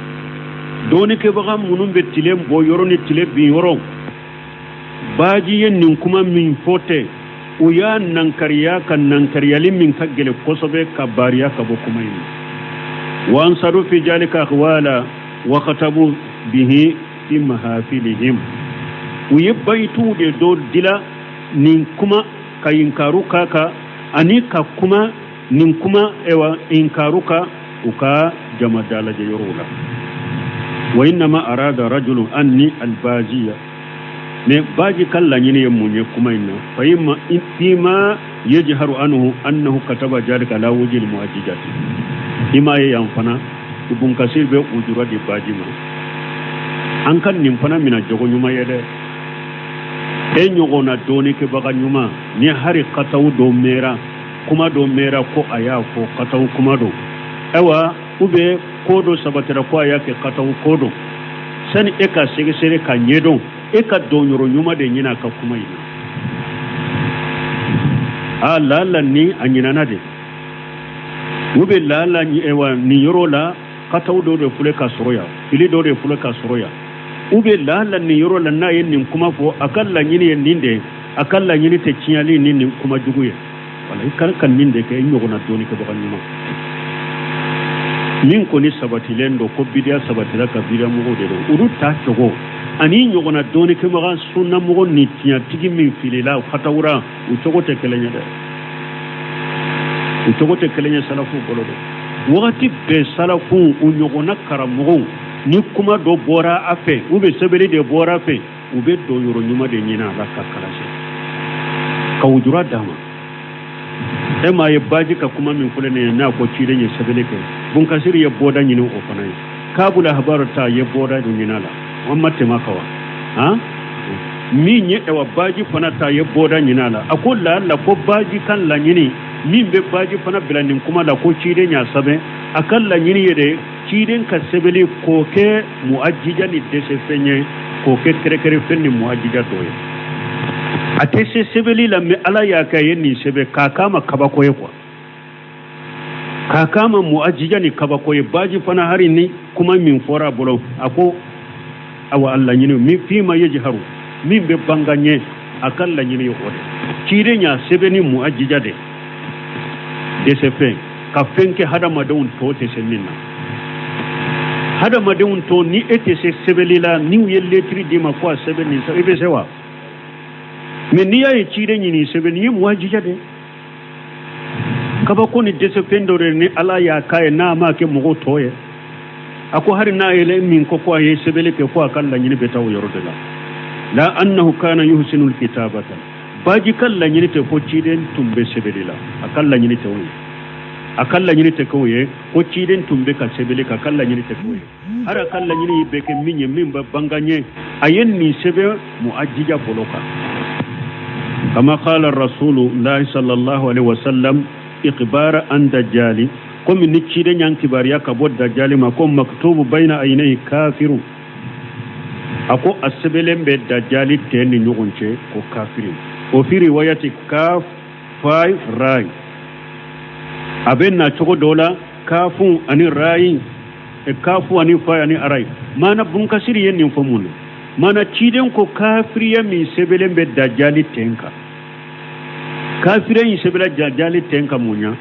dɔɔnikɛbaga minnu bɛ tile bɔ yɔrɔ ni tile bin yɔrɔ, Baji ye nin kuma min fɔ tɛ, u y'a nankariya ka nankariyali min ka gɛlɛn kosɛbɛ ka bariya ka bɔ kuma in na. Wa ansadu fi zalika aqwala wa khatabu bihi fi mahafilihim. U ye bayituw de dɔ dila nin kuma ka inkaru k'a kan ani ka kuma nin kuma ewa inkaru kan u ka jama dalajɛ yɔrɔw la. Wa innama arada rajulun anni albajiya, mais Baji ka laɲini ye mun ye kuma in na? Fa imma fima yajharu anhu annahu kataba zalika ala wajhil mu'ajjijati. I m'a ye yan fana, Ibn Kasir bɛ ujura di Baji ma. An ka nin fana mina jogo ɲuman ye dɛ. E ɲɔgɔnna dɔɔnikɛbaga ɲuman, ni hari kataw dɔ mɛra, kuma dɔ mɛra ko a y'a fɔ kataw kuma don, ayiwa, u bɛ ko dɔ sabatira ko a y'a kɛ kataw ko don, sani e ka sɛgɛsɛgɛ ka ɲɛdɔn, e ka dɔnyɔrɔ ɲuman de ɲini a ka kuma in na. A laala ni a ɲinana de, u bɛ laala nin yɔrɔ la kataw dɔ de filɛ ka sɔrɔ yan, fili dɔ de filɛ ka sɔrɔ yan, u bɛ laala nin yɔrɔ la n'a ye nin kuma fɔ, a ka laɲini ye nin de ye, a ka laɲini tɛ tiɲɛli ni nin kuma jugu ye. Wala i kan ka nin de kɛ i ɲɔgɔnna dɔɔnikɛbaga ɲuman. Min kɔni sabatilen don ko bidiya sabatira ka bidiya mɔgɔw de don, olu ta cogo ani ɲɔgɔnna dɔɔnikɛbaga sunnamɔgɔ ni tiɲɛtigi min filila katawura, u cogo tɛ kelen ye dɛ, u cogo tɛ kelen ye salafu bolo dɛ. Wagati bɛɛ salafu u ɲɔgɔnna karamɔgɔw, ni kuma dɔ bɔra a fɛ, u bɛ sɛbɛnni de bɔra a fɛ, u bɛ dɔnyɔrɔ ɲuman de ɲini a la ka kalansen ka wujura d'a ma. E m'a ye Baji ka kuma min filɛ nin ye, n'a ko ciden ye sɛbɛnni kɛ, Bunkasiri ye bɔda ɲini o fana ye, Kabula habaru ta ye bɔda ɲini a la, an ma tɛmɛ a kan wa? Han, min ye ɛwa Baji fana ta ye bɔda ɲini a la, a ko laala ko Baji ka laɲini min bɛ Baji fana bila nin kuma la ko ciden y'a sɛbɛn, a ka laɲini ye de ciden ka sɛbɛnni k'o kɛ muajija ni dɛsɛfɛn ye, k'o kɛ kɛrɛkɛrɛfɛn ni muajija dɔ ye. A tɛ se sɛbɛnni la, mais Ala y'a kɛ a ye nin sɛbɛn k'a k'a ma kabako ye quoi, k'a k'a ma muajija ni kabako ye. Baji fana hari ni kuma min fɔra a bolo, a ko awa a laɲini min fima yajharu, min bɛ banga ɲɛ, a ka laɲini ye o de ciden y'a sɛbɛn ni muajija de dɛsɛfɛn ka fɛn kɛ hadamadenw tɔ tɛ se min na. Hadamadenw tɔ, ni e tɛ se sɛbɛnni la, n'u ye letiri d'i ma ko a sɛbɛn nin, i bɛ se wa? Mais n'i y'a ye ciden ye nin sɛbɛn, nin ye muajija de, kabako ni dɛsɛfɛn dɔ de ni Ala y'a k'a ye, n'a m'a kɛ mɔgɔw tɔ ye. A ko hari n'a yɛlɛ min ko ko a ye sɛbɛnni kɛ, ko a ka laɲini bɛ taa o yɔrɔ de la. La annahu kana yuhsinu alkitabata, Baji ka laɲini tɛ ko ciden tun bɛ sɛbɛnni la, a ka laɲini tɛ o ye, a ka laɲini tɛ k'o ye ko ciden tun bɛ ka sɛbɛnni kɛ, a ka laɲini tɛ k'o ye. Hari a ka laɲini bɛ kɛ min ye, min bɛ banga ɲɛ, a ye nin sɛbɛn muajija bolo kan. Kama qala rasulullahi sallallahu alaihi wasallam ikhbara an dajjali, komi ni ciden y'an kibaruya ka bɔ dajjali ma ko maktubu bayna aynayhi kafiru, a ko a sɛbɛnlen bɛ dajjali tɛ ni ɲɔgɔn cɛ ko kafiri. O fi riwayati kaf fai rai, a bɛ na cogo dɔ la kafu ani rai, kafu ani fai ani arai. Mana Bunkasiri ye nin fɔ mun na? Mana ciden ko kafiriya min sɛbɛnlen bɛ dajjali ten kan, kafiriya in sɛbɛnla dajjali ten kan mun ya?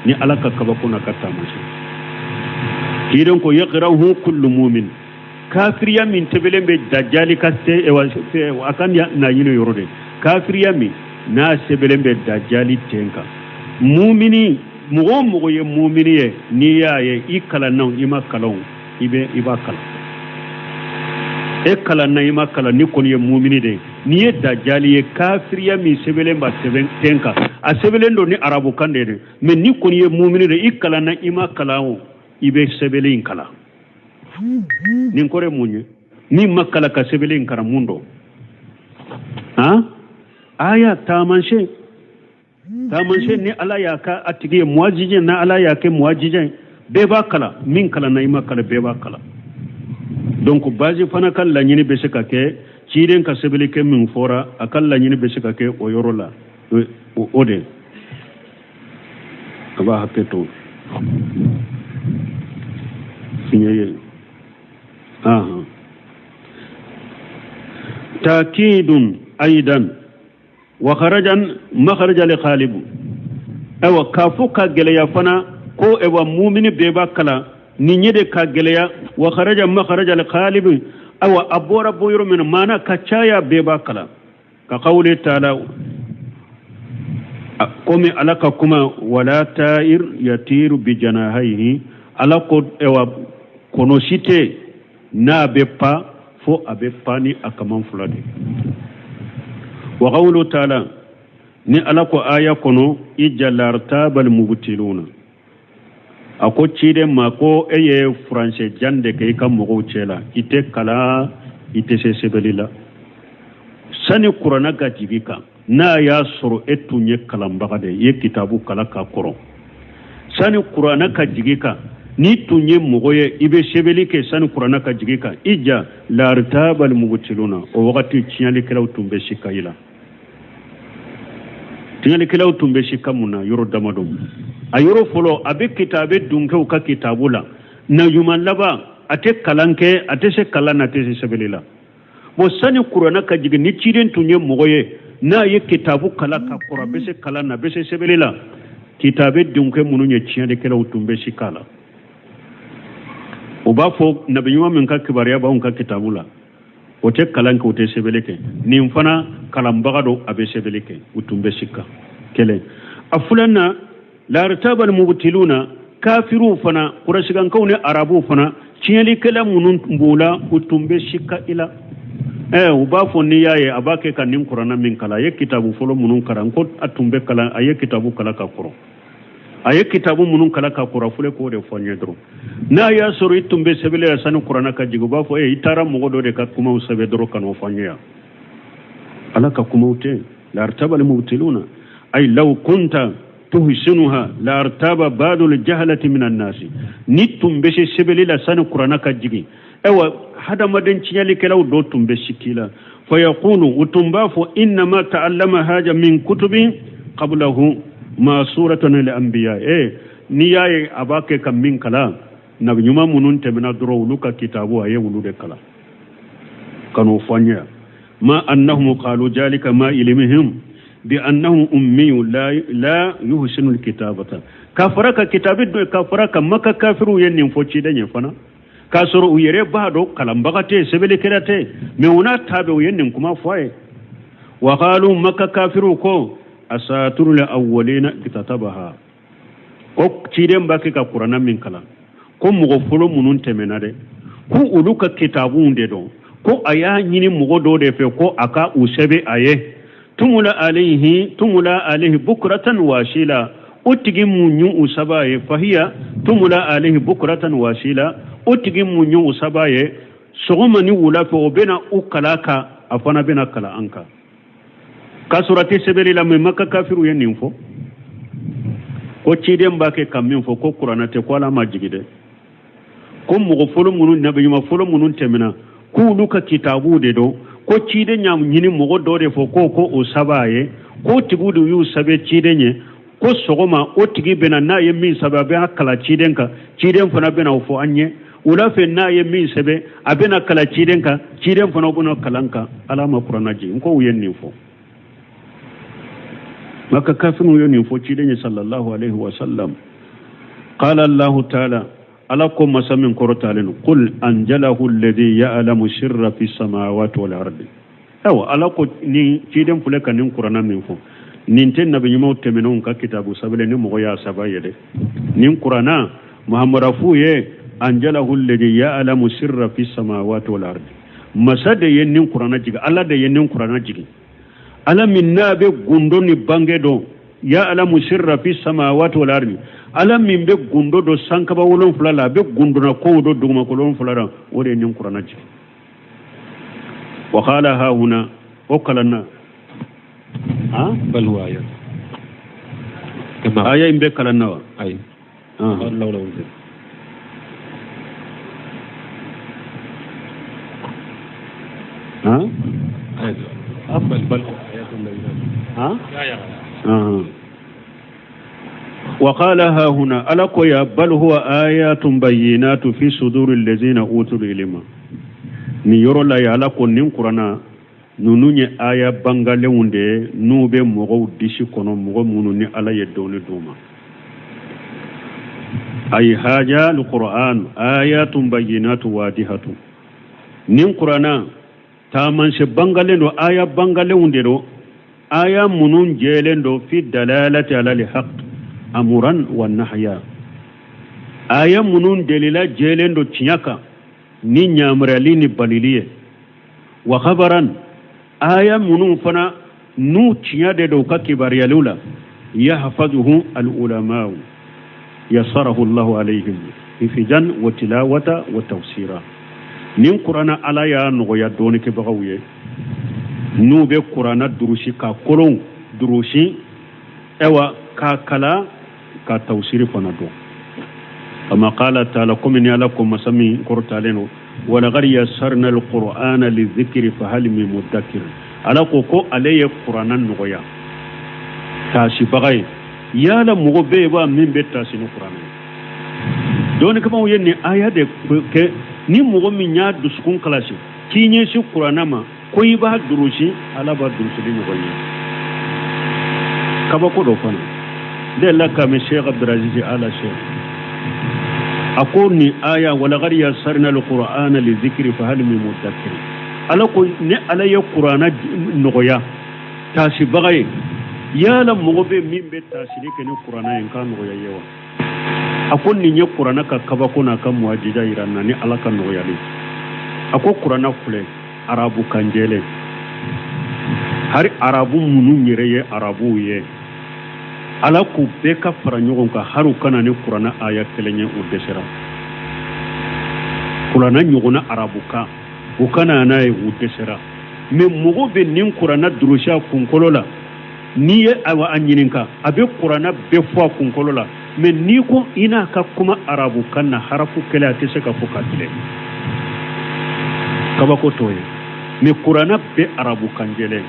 Ni Ala ka kabako n'a ka taamasiyɛn. Ciden ko yaqra'uhu kullu mu'min, kafiriya min tɛbɛlen bɛ dajjali ka se a ka na ɲini yɔrɔ de, kafiriya min n'a sɛbɛnlen bɛ dajjali ten kan, mumini mɔgɔ o mɔgɔ ye mumini ye, n'i y'a ye, i kalanna o i ma kalan o, i bɛ i b'a kalan. E kalanna i ma kalan, ni kɔni ye mumini de ye, n'i ye dajjali ye, kafiriya min sɛbɛnlen b'a sɛbɛn ten kan, a sɛbɛnlen don ni arabukan de ye dɛ, mais ni kɔni ye mumini de ye, i kalanna i ma kalan o, i bɛ sɛbɛnlen in kalan. Nin kɔrɔ ye mun ye? Min ma kalan ka sɛbɛnlen in kalan, mun don? Han, aya taamasiyɛn, taamasiyɛn ni Ala y'a kɛ a tigi ye muwajijɛ, ni Ala y'a kɛ muwajijɛ, bɛɛ b'a kalan, min kalanna i ma kalan, bɛɛ b'a kalan. Donc Baji fana ka laɲini bɛ se ka kɛ ciden Ciden ka sɛbɛnni kɛ min fɔra, a ka laɲini bɛ se ka kɛ o yɔrɔ la, o de a b'a hakɛ to fiɲɛ ye. Takidun aidan wa kharajan makharaja li khalibu. Ayiwa, k'a fɔ ka gɛlɛya fana ko ayiwa, mumini bɛɛ b'a kalan nin ye de ka gɛlɛya. Wa kharaja makharaja li khalibu, ayiwa, a bɔra bɔ yɔrɔ min na, maana ka caya, bɛɛ b'a kalan. Ka qawli taala, komi Ala ka kuma wala ta'ir yatiru bi janahaihi. Ala ko ayiwa, kɔnɔ si tɛ n'a bɛ pa fo a bɛ pa ni a kaman fila de. Wa qawlu taala, ni Ala ko aya kɔnɔ ija lartabal mubtiluna, a ko ciden ma ko e ye furancɛ jan de kɛ i ka mɔgɔw cɛ la, i tɛ kalan, i tɛ se sɛbɛnni la. Sani kuranna ka jigin kan, n'a y'a sɔrɔ e tun ye kalanbaga de ye, i ye kitabu kalan ka kɔrɔ, sani kuranna ka jigin kan, n'i tun ye mɔgɔ ye i bɛ sɛbɛnni kɛ sani kuranna ka jigin kan, i ja lartabal mubtiluna, o wagati tiɲɛlikɛlaw tun bɛ sika i la. Tiɲɛlikɛlaw tun bɛ sika mun na? Yɔrɔ damadɔ. A yɔrɔ fɔlɔ, a bɛ kitabe dunkew ka kitabu la naɲuman laban, a tɛ kalan kɛ, a tɛ se kalan na, a tɛ se sɛbɛnni la. Bon, sani kuranna ka jigin, ni ciden tun ye mɔgɔ ye n'a ye kitabu kalan ka kɔrɔ, a bɛ se kalan na, a bɛ se sɛbɛnni la, kitabe dunke minnu ye tiɲɛlikɛlaw tun bɛ sika la. O b'a fɔ nabi ɲuman min ka kibaruya b'anw ka kitabu la, o tɛ kalan kɛ, o tɛ sɛbɛnni kɛ, nin fana kalanbaga don, a bɛ sɛbɛnni kɛ. U tun bɛ sika kelen. A filanan, lartabal mubtiluna, kafiriw fana, kurasikankaw ni arabuw fana, tiɲɛlikɛla minnu tun b'u la, u tun bɛ sika i la. U b'a fɔ n'i y'a ye a b'a kɛ ka nin kuranna min kalan, a ye kitabu fɔlɔ minnu kalan, ko a tun bɛ kalan, a ye kitabu kalan ka kɔrɔ, a ye kitabu minnu kalan ka kɔrɔ, filɛ k'o de fɔ n ye dɔrɔn. N'a y'a sɔrɔ i tun bɛ sɛbɛnni la sani kuranna ka jigin, u b'a fɔ i taara mɔgɔ dɔ de ka kumaw sɛbɛn dɔrɔn ka n'o fɔ n ye yan. Ala ka kumaw tɛ. Lartabal mubtiluna ay law kunta tuhsinuha lartaba ba'dul jahalati minan nasi. Ni tun bɛ se sɛbɛnni la sani kuranna ka jigin, ayiwa, hadamaden tiɲɛlikɛlaw dɔ tun bɛ siki la. Fayaqulu, u tun b'a fɔ innama ta'allama haja min kutubin qablahu ma suratun lil anbiya. N'i y'a ye a b'a kɛ ka min kalan, nabi ɲuman minnu tɛmɛna dɔrɔn, olu ka kitabu, a ye olu de kalan ka n'o fɔ an ye. Ma annahum qalu jalika ma ilmihim bi annahu ummiyu la yuhsinu alkitabata. Ka fara ka kitabi dɔ, ka fara ka Maka kafiriw ye nin fɔ ciden ye fana, k'a sɔrɔ u yɛrɛ b'a dɔn kalanbaga tɛ, sɛbɛnnikɛla tɛ, mais u n'a ta bɛɛ, u ye nin kuma fɔ a ye. Wa qalu, Maka kafiriw ko asaturul awwalina kitatabaha, ko ciden b'a kɛ ka kuranna min kalan, ko mɔgɔ fɔlɔ minnu tɛmɛna dɛ, ko olu ka kitabuw de dɔn, ko a y'a ɲini mɔgɔ dɔw de fɛ ko a ka u sɛbɛn a ye. Tumula alayhi, tumula alayhi bukratan wasila, o tigi mun y'u u saba ye, fahiya tumula alayhi bukratan wasila, o tigi mun y'u saba ye sɔgɔma ni wula fɛ, o bɛna u kala kan, a fana bɛna kalan an kan, k'a sɔrɔ a tɛ sɛbɛnni la. Mais Maka kafiriw ye nin fɔ ko ciden b'a kɛ ka min fɔ, ko kuranna tɛ, ko Ala ma jigin dɛ, ko mɔgɔ fɔlɔ minnu, nabi ɲuman fɔlɔ minnu tɛmɛna, k'olu ka kitabuw de dɔn, ko ciden y'a ɲini mɔgɔ dɔ de fɔ ko o saba ye, k'o tigiw de y'u sɛbɛn ciden ye, ko sɔgɔma o tigi bɛna, n'a ye min sɛbɛn, a bɛna kalan ciden kan, ciden fana bɛna o fɔ an ye. Wula fɛ, n'a ye min sɛbɛn, a bɛna kalan ciden kan, ciden fana bɛna kalan kan. Ala ma kuranna jigin. Ko u ye nin fɔ, Maka kafiriw ye nin fɔ ciden ye sallallahu alaihi wa sallam. Qala Allahu taala, Ala ko masa min kɔrɔtalen don, qul anjalahu alladhi ya'lamu sirra fi samawati wal ardi. Ayiwa, Ala ko nin ciden filɛ ka nin kuranna min fɔ, nin tɛ nabi ɲumanw tɛmɛnenw ka kitabu sɛbɛnlen ni mɔgɔ y'a sɛbɛn ye dɛ. Nin kuranna Muhamadu f'u ye, anjalahu alladhi ya'lamu sirra fi samawati wal ardi, masa de ye nin kuranna jigin, Ala de ye nin kuranna jigin, Ala min n'a bɛ gundo ni bange dɔn. Ya'lamu sirra fi samawati wal ardi, Ala min bɛ gundo dɔn sankaba 7 la, a bɛ gundona kow dɔn dugumakolo 7 la, o de ye nin kuranna jigin. Wa qala ha huna, o kalanna ha. Bal huwa ayat. Aya in bɛ kalanna wa? Ayi. Lawla unzil. Ha ha wa qala ha huna, Ala ko ya bal huwa ayatun bayyinatu fi suduri allazina utul ilma. Nin yɔrɔ la ya, Ala ko nin Kurana ninnu ye aya bangalenw de ye, n'u bɛ mɔgɔw disi kɔnɔ, mɔgɔ minnu ni Ala ye dɔnni d'u ma. Ay haja alquran ayatun bayyinatu wadihatu, nin Kurana taamasiyɛn bangalen don, aya bangalenw de don, aya minnu jɛlen don, fi dalalati ala lhaq amuran wa nahya, aya minnu delila jɛlen don tiɲɛ kan ni ɲamaruyali ni balili ye, wa khabaran, aya minnu fana n'u tiɲɛ de don u ka kibaruyaliw la, yahfazuhu al ulamau yasarahu Allahu alayhim hifijan wa tilawata wa tafsira. Nin Kurana, Ala y'a nɔgɔya dɔɔnikɛbagaw ye, n'u bɛ Kurana durusi ka kolon durusi, ayiwa, k'a kala, ka tafsiri fana dɔn. Kama qala taala, komi ni Ala ko, masa min kɔrɔtalen don, walaqad yassarna alqur'ana lizikri fahal min muddakir. Ala ko ko ale ye Kurana nɔgɔya taasibaga ye, yala mɔgɔ bɛ yen wa min bɛ taasi ni Kurana ye? Dɔɔnikɛbaaw ye nin aya de kɛ, ni mɔgɔ min y'a dusukun kalasi k'i ɲɛsin Kurana ma, ko i b'a durusi, Ala b'a durusili ɲɔgɔn ye. Kabako dɔ fana delila k'a mɛn Sheikh Abdulaziz Ala Sheikh, a ko nin aya walaqad yassarna alqur'ana lizikri fahal min muddakir, Ala ko ni Ala ye Kurana nɔgɔya taasibaga ye, yala mɔgɔ bɛ min bɛ taasili kɛ ni Kurana ye n k'a nɔgɔya ye wa? A ko nin ye Kurana ka kabako n'a ka muwajiza yira na ni Ala ka nɔgɔyali. A ko Kurana filɛ arabu kan jɛlen, hari arabu minnu yɛrɛ ye arabuw ye, Ala k'u bɛɛ ka fara ɲɔgɔn kan, hari u kana ni Kurana aya kelen ye, u dɛsɛra. Kurana ɲɔgɔnna arabu kan, u kana n'a ye, u dɛsɛra. Mais mɔgɔ bɛ nin Kurana durusi a kunkolo la, n'i ye awa a ɲininka, a bɛ Kurana bɛɛ fɔ a kunkolo la, mais n'i ko i n'a ka kuma arabu kan na, harafu kelen a tɛ se ka fɔ ka tilen. Kabako t'o ye. Mais Kurana bɛɛ arabu kan jɛlen,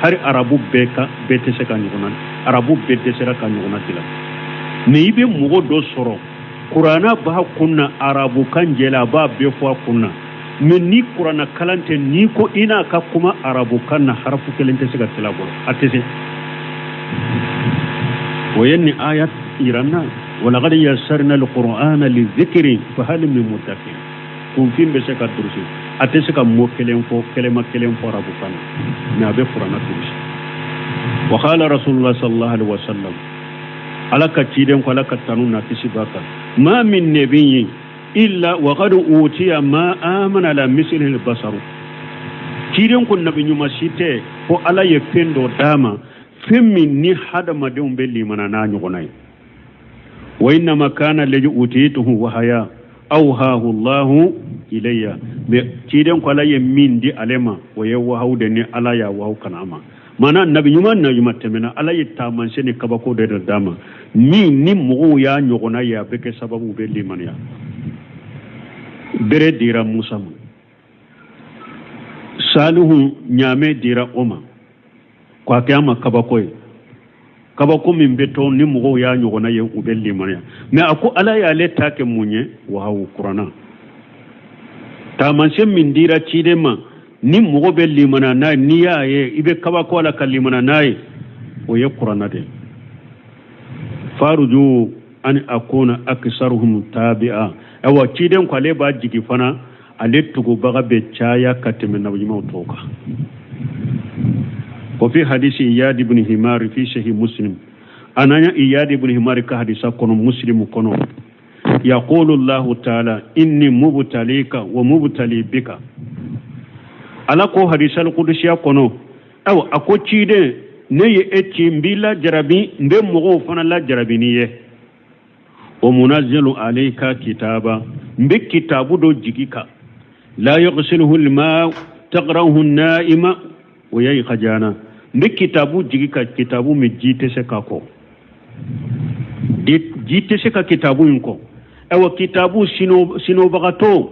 hari arabu bɛɛ ka bɛɛ tɛ se ka ɲɔgɔnna, arabu bɛɛ dɛsɛra ka ɲɔgɔnna dilan. Mais i bɛ mɔgɔ dɔ sɔrɔ, Kurana b'a kun na arabu kan jɛlen, a b'a bɛɛ fɔ a kun na, mais ni Kurana kalan tɛ, n'i ko i n'a ka kuma arabu kan na, harafu kelen tɛ se ka tila a bolo, a tɛ se. O ye nin aya yira n na walaqad yassarna alqur'ana lizikri fahal min muddakir. Kunfin bɛ se ka durusi, a tɛ se ka mot kelen fɔ, kɛlɛma kelen fɔ arabu kan na, mais a bɛ Kurana durusi. Wa qala rasulullah sallallahu alaihi wasallam, Ala ka ciden ko, Ala ka tanu na kisi b'a kan, ma min nabiyyin illa wa qad utiya ma amana ala mislihi albasaru. Ciden ko nabi ɲuman si tɛ fo Ala ye fɛn dɔ d'a ma, fɛn min ni hadamadenw bɛ limana n'a ɲɔgɔnna ye. Wa innama kana alladhi utituhu wahaya awhahu Allahu ilayya. Mais ciden ko Ala ye min di ale ma, o ye wahawu de ni Ala y'a wahawu kana a ma. Maana nabi ɲuman na ɲuman tɛmɛna, Ala ye taamasiyɛn ni kabako de d'a ma, min ni mɔgɔw y'a ɲɔgɔnna ye, a bɛ kɛ sababu u bɛ limaniya. Bere dira Musa ma, Salihu ɲaamɛ dira o ma k'a kɛ a ma kabako ye, kabako min bɛ to ni mɔgɔw y'a ɲɔgɔnna ye, u bɛ limaniya. Mais a ko Ala y'ale ta kɛ mun ye? Wahawu, Kurana taamasiyɛn min dira ciden ma, ni mɔgɔ bɛ limaniya n'a ye, n'i y'a ye i bɛ kabako a la ka limaniya n'a ye, o ye Kurana de ye. Faruju an akuna aksaruhum tabi'a. Ayiwa, ciden ko ale b'a jigi fana, ale tugubaga bɛ caya ka tɛmɛ nabiɲumanw tɔw kan. Wa fi hadisi Iyad ibn Himar fi Sahih Muslim, ananya Iyad ibn Himar ka hadisa kɔnɔ Muslim kɔnɔ, yaqulu Allahu ta'ala inni mubtalika wa mubtali bika. Ala ko hadisa al-qudsiya kɔnɔ, ayiwa, a ko ciden, ne ye e ci, n b'i lajarabi, n bɛ mɔgɔw fana lajarabi n'i ye. Wa munazzilu alayka kitaba, n bɛ kitabu dɔ jigi kan, la yaghsiluhu alma taqra'uhu an-na'ima wa yayqajana. N bɛ kitabu jigi ka kitabu min ji tɛ se ka kɔ, ji tɛ se ka kitabu in kɔ. Ayiwa, kitabu sinobagatɔ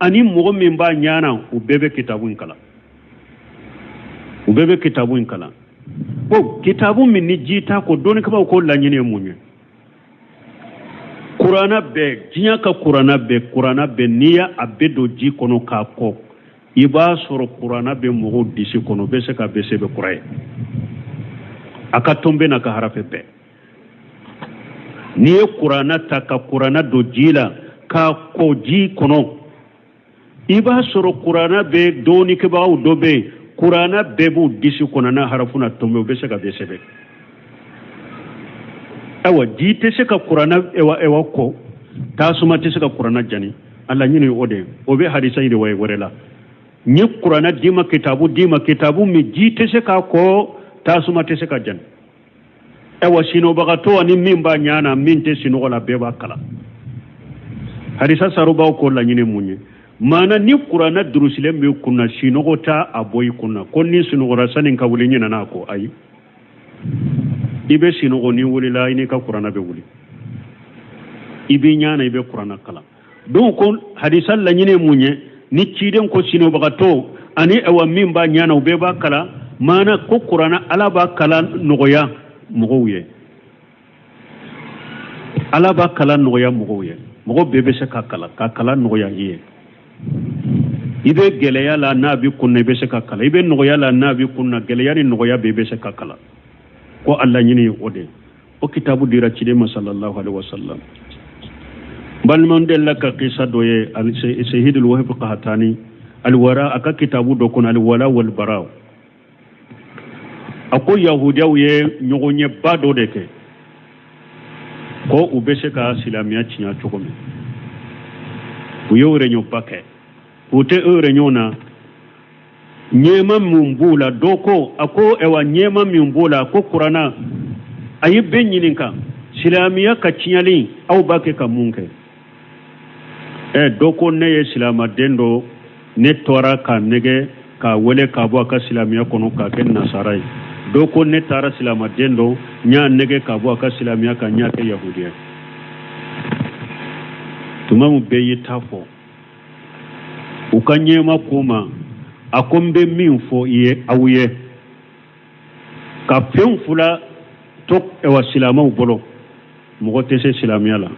ani mɔgɔ min b'a ɲana, u bɛɛ bɛ kitabu in kalan. U bɛɛ bɛ kitabu in kalan. Ko kitabu min ni ji t'a ko, dɔnnikɛbaaw ko laɲini ye mun ye? Kuranna bɛɛ, diɲɛ ka kuranna bɛɛ, kuranna bɛɛ, n'i y'a bɛɛ don ji kɔnɔ k'a ko, i b'a sɔrɔ kuranna bɛ mɔgɔw disi kɔnɔ, u bɛ se k'a bɛɛ sɛbɛn kura ye, a ka tɔnbɛn n'a ka harafe bɛɛ. N'i ye kuranna ta ka kuranna don ji la k'a ko ji kɔnɔ, i b'a sɔrɔ kuranna bɛ dɔnnikɛbagaw dɔ bɛ yen, kuranna bɛɛ b'u disi kɔnɔ n'a harafu n'a tɔnbɛn, u bɛ se k'a bɛɛ sɛbɛn. Ayiwa, ji tɛ se ka kuranna ewa ko, tasuma tɛ se ka kuranna jani. A laɲini o de ye, o bɛ hadisa in riwaya wɛrɛ la. N ye kuranna d'i ma, kitabu d'i ma, kitabu min ji tɛ se k'a ko, tasuma tɛ se k'a jani. Ayiwa, sinɔgɔbagatɔ ani min b'a ɲɛ na, min tɛ sinɔgɔ la, bɛɛ b'a kalan. Hadisa sarubaw ko laɲini mun ye? Maana ni kuranna durusilen b'i kunna, sinɔgɔ t'a a bɔ i kunna, ko ni sinɔgɔra sani ka wuli ɲinana ko ayi, i bɛ sinɔgɔ, n'i wulila i n'i ka kuranna bɛ wuli, i b'i ɲɛ na, i bɛ kuranna kalan. Donc ko hadisa laɲini ye mun ye? Ni ciden ko sinɔgɔbagatɔ ani awa min b'a ɲɛ na, u bɛɛ b'a kalan. Maana ko kuranna ala b'a kalan nɔgɔya mɔgɔw ye, ala b'a kalan nɔgɔya mɔgɔw ye, mɔgɔ bɛɛ bɛ se k'a kalan, k'a kalan nɔgɔya i ye. I bɛ gɛlɛya la n'a b'i kunna, i bɛ se k'a kalan. I bɛ nɔgɔya la n'a b'i kunna, gɛlɛya ni nɔgɔya bɛɛ, i bɛ se k'a kalan. Ko a laɲini ye o de ye. O kitabu dira ciden ma sallallahu alaihi wasallam. Balimaw delila ka kisa dɔ ye, sehidul wahib qahatani alwara, a ka kitabu dɔ kɔnɔ, alwala walbara, a ko yahudiyaw ye ɲɔgɔnyeba dɔ de kɛ ko u bɛ se ka silamɛya tiɲɛ cogo min. U ye réunion ba kɛ. U tɛ o réunion na, ɲɛma min b'u la, dɔ ko, a ko ɛwa, ɲɛma min b'o la, ko kuranna a ye bɛɛ ɲininka, silamɛya ka tiɲɛli, aw b'a kɛ ka mun kɛ? Ɛ, dɔ ko ne ye silamaden dɔ, ne tora k'a nɛgɛ k'a wele k'a bɔ a ka silamɛya kɔnɔ k'a kɛ nasara ye. Dɔ ko ne taara silamaden dɔ, n y'a nɛgɛ k'a bɔ a ka silamɛya kan, n y'a kɛ yahudiya. Tuma min bɛɛ y'i ta fɔ, u ka ɲɛma ko ma, a ko n bɛ min fɔ i ye, aw ye ka fɛn fila to ɛwa silamɛw bolo, mɔgɔ tɛ se silamɛya la.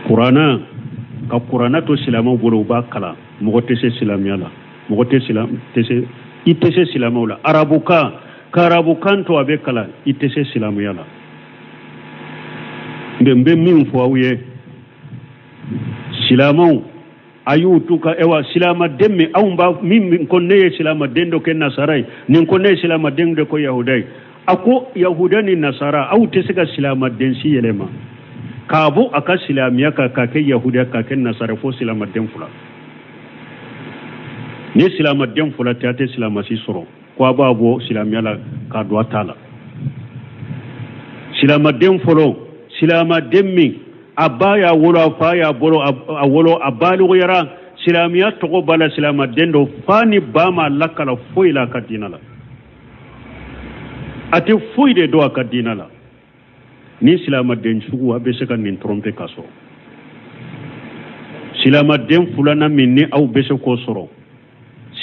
Kuranna, ka kuranna to silamɛw bolo, u b'a kalan, mɔgɔ tɛ se silamɛya la, mɔgɔ tɛ tɛ se, i tɛ se silamɛw la. Arabukan, ka arabukan to a bɛ kalan, i tɛ se silamɛya la. N bɛ min fɔ aw ye, silamɛw, a y'u tu ka ewa silamaden min anw b'a min ko ne ye silamaden dɔ kɛ nasara ye, nin ko ne ye silamaden dɔ ko yahuda ye. A ko yahuda ni nasara, aw tɛ se ka silamaden si yɛlɛma k'a bɔ a ka silamɛya kan k'a kɛ yahuda, k'a kɛ nasara, fo silamaden fila. Ni silamaden fila tɛ, a tɛ silama si sɔrɔ ko a b'a bɔ silamɛya la k'a don a ta la. Silamaden fɔlɔ, silamaden min a ba y'a wolo, a fa y'a bolo a wolo, a baliguyara, silamɛya tɔgɔ b'a la, silamaden dɔ, fa ni ba m'a lakala foyi la a ka diinɛ la, a tɛ foyi de dɔn a ka diinɛ la. Ni silamaden sugu, a bɛ se ka nin tromper ka sɔrɔ. Silamaden filanan min ni aw bɛ se k'o sɔrɔ,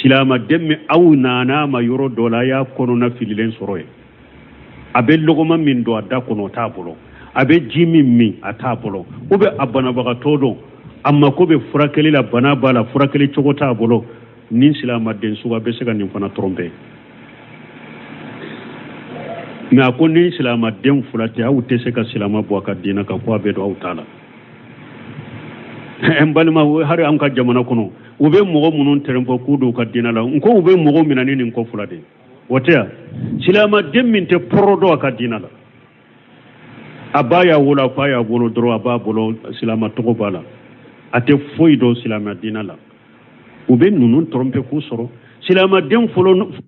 silamaden min aw nana a ma yɔrɔ dɔ la, a y'a kɔnɔna fililen sɔrɔ yen, a bɛ lɔgɔma min don a da kɔnɔ, o t'a bolo, a bɛ ji min min, a t'a bolo, ou bien a banabagatɔ don, a mako bɛ furakɛli la, bana b'a la, furakɛli cogo t'a bolo. Ni silamaden sugu, a bɛ se ka nin fana tromper. Mais a ko ni silamaden fila tɛ, aw tɛ se ka silama bɔ a ka diinɛ kan ko a bɛ don aw ta la. N balima, hali an ka jamana kɔnɔ, u bɛ mɔgɔ minnu tromper k'u don u ka diinɛ la, n ko u bɛ mɔgɔw minɛ ni nin ko fila de ye. O tɛ yan, silamaden min tɛ pɔrɔ dɔn a ka diinɛ la, a ba y'a wolo, a fa y'a wolo dɔrɔn, a b'a bolo silama tɔgɔ b'a la, a tɛ foyi dɔn silamɛ diinɛ la, u bɛ ninnu tromper k'u sɔrɔ. Silamaden fɔlɔ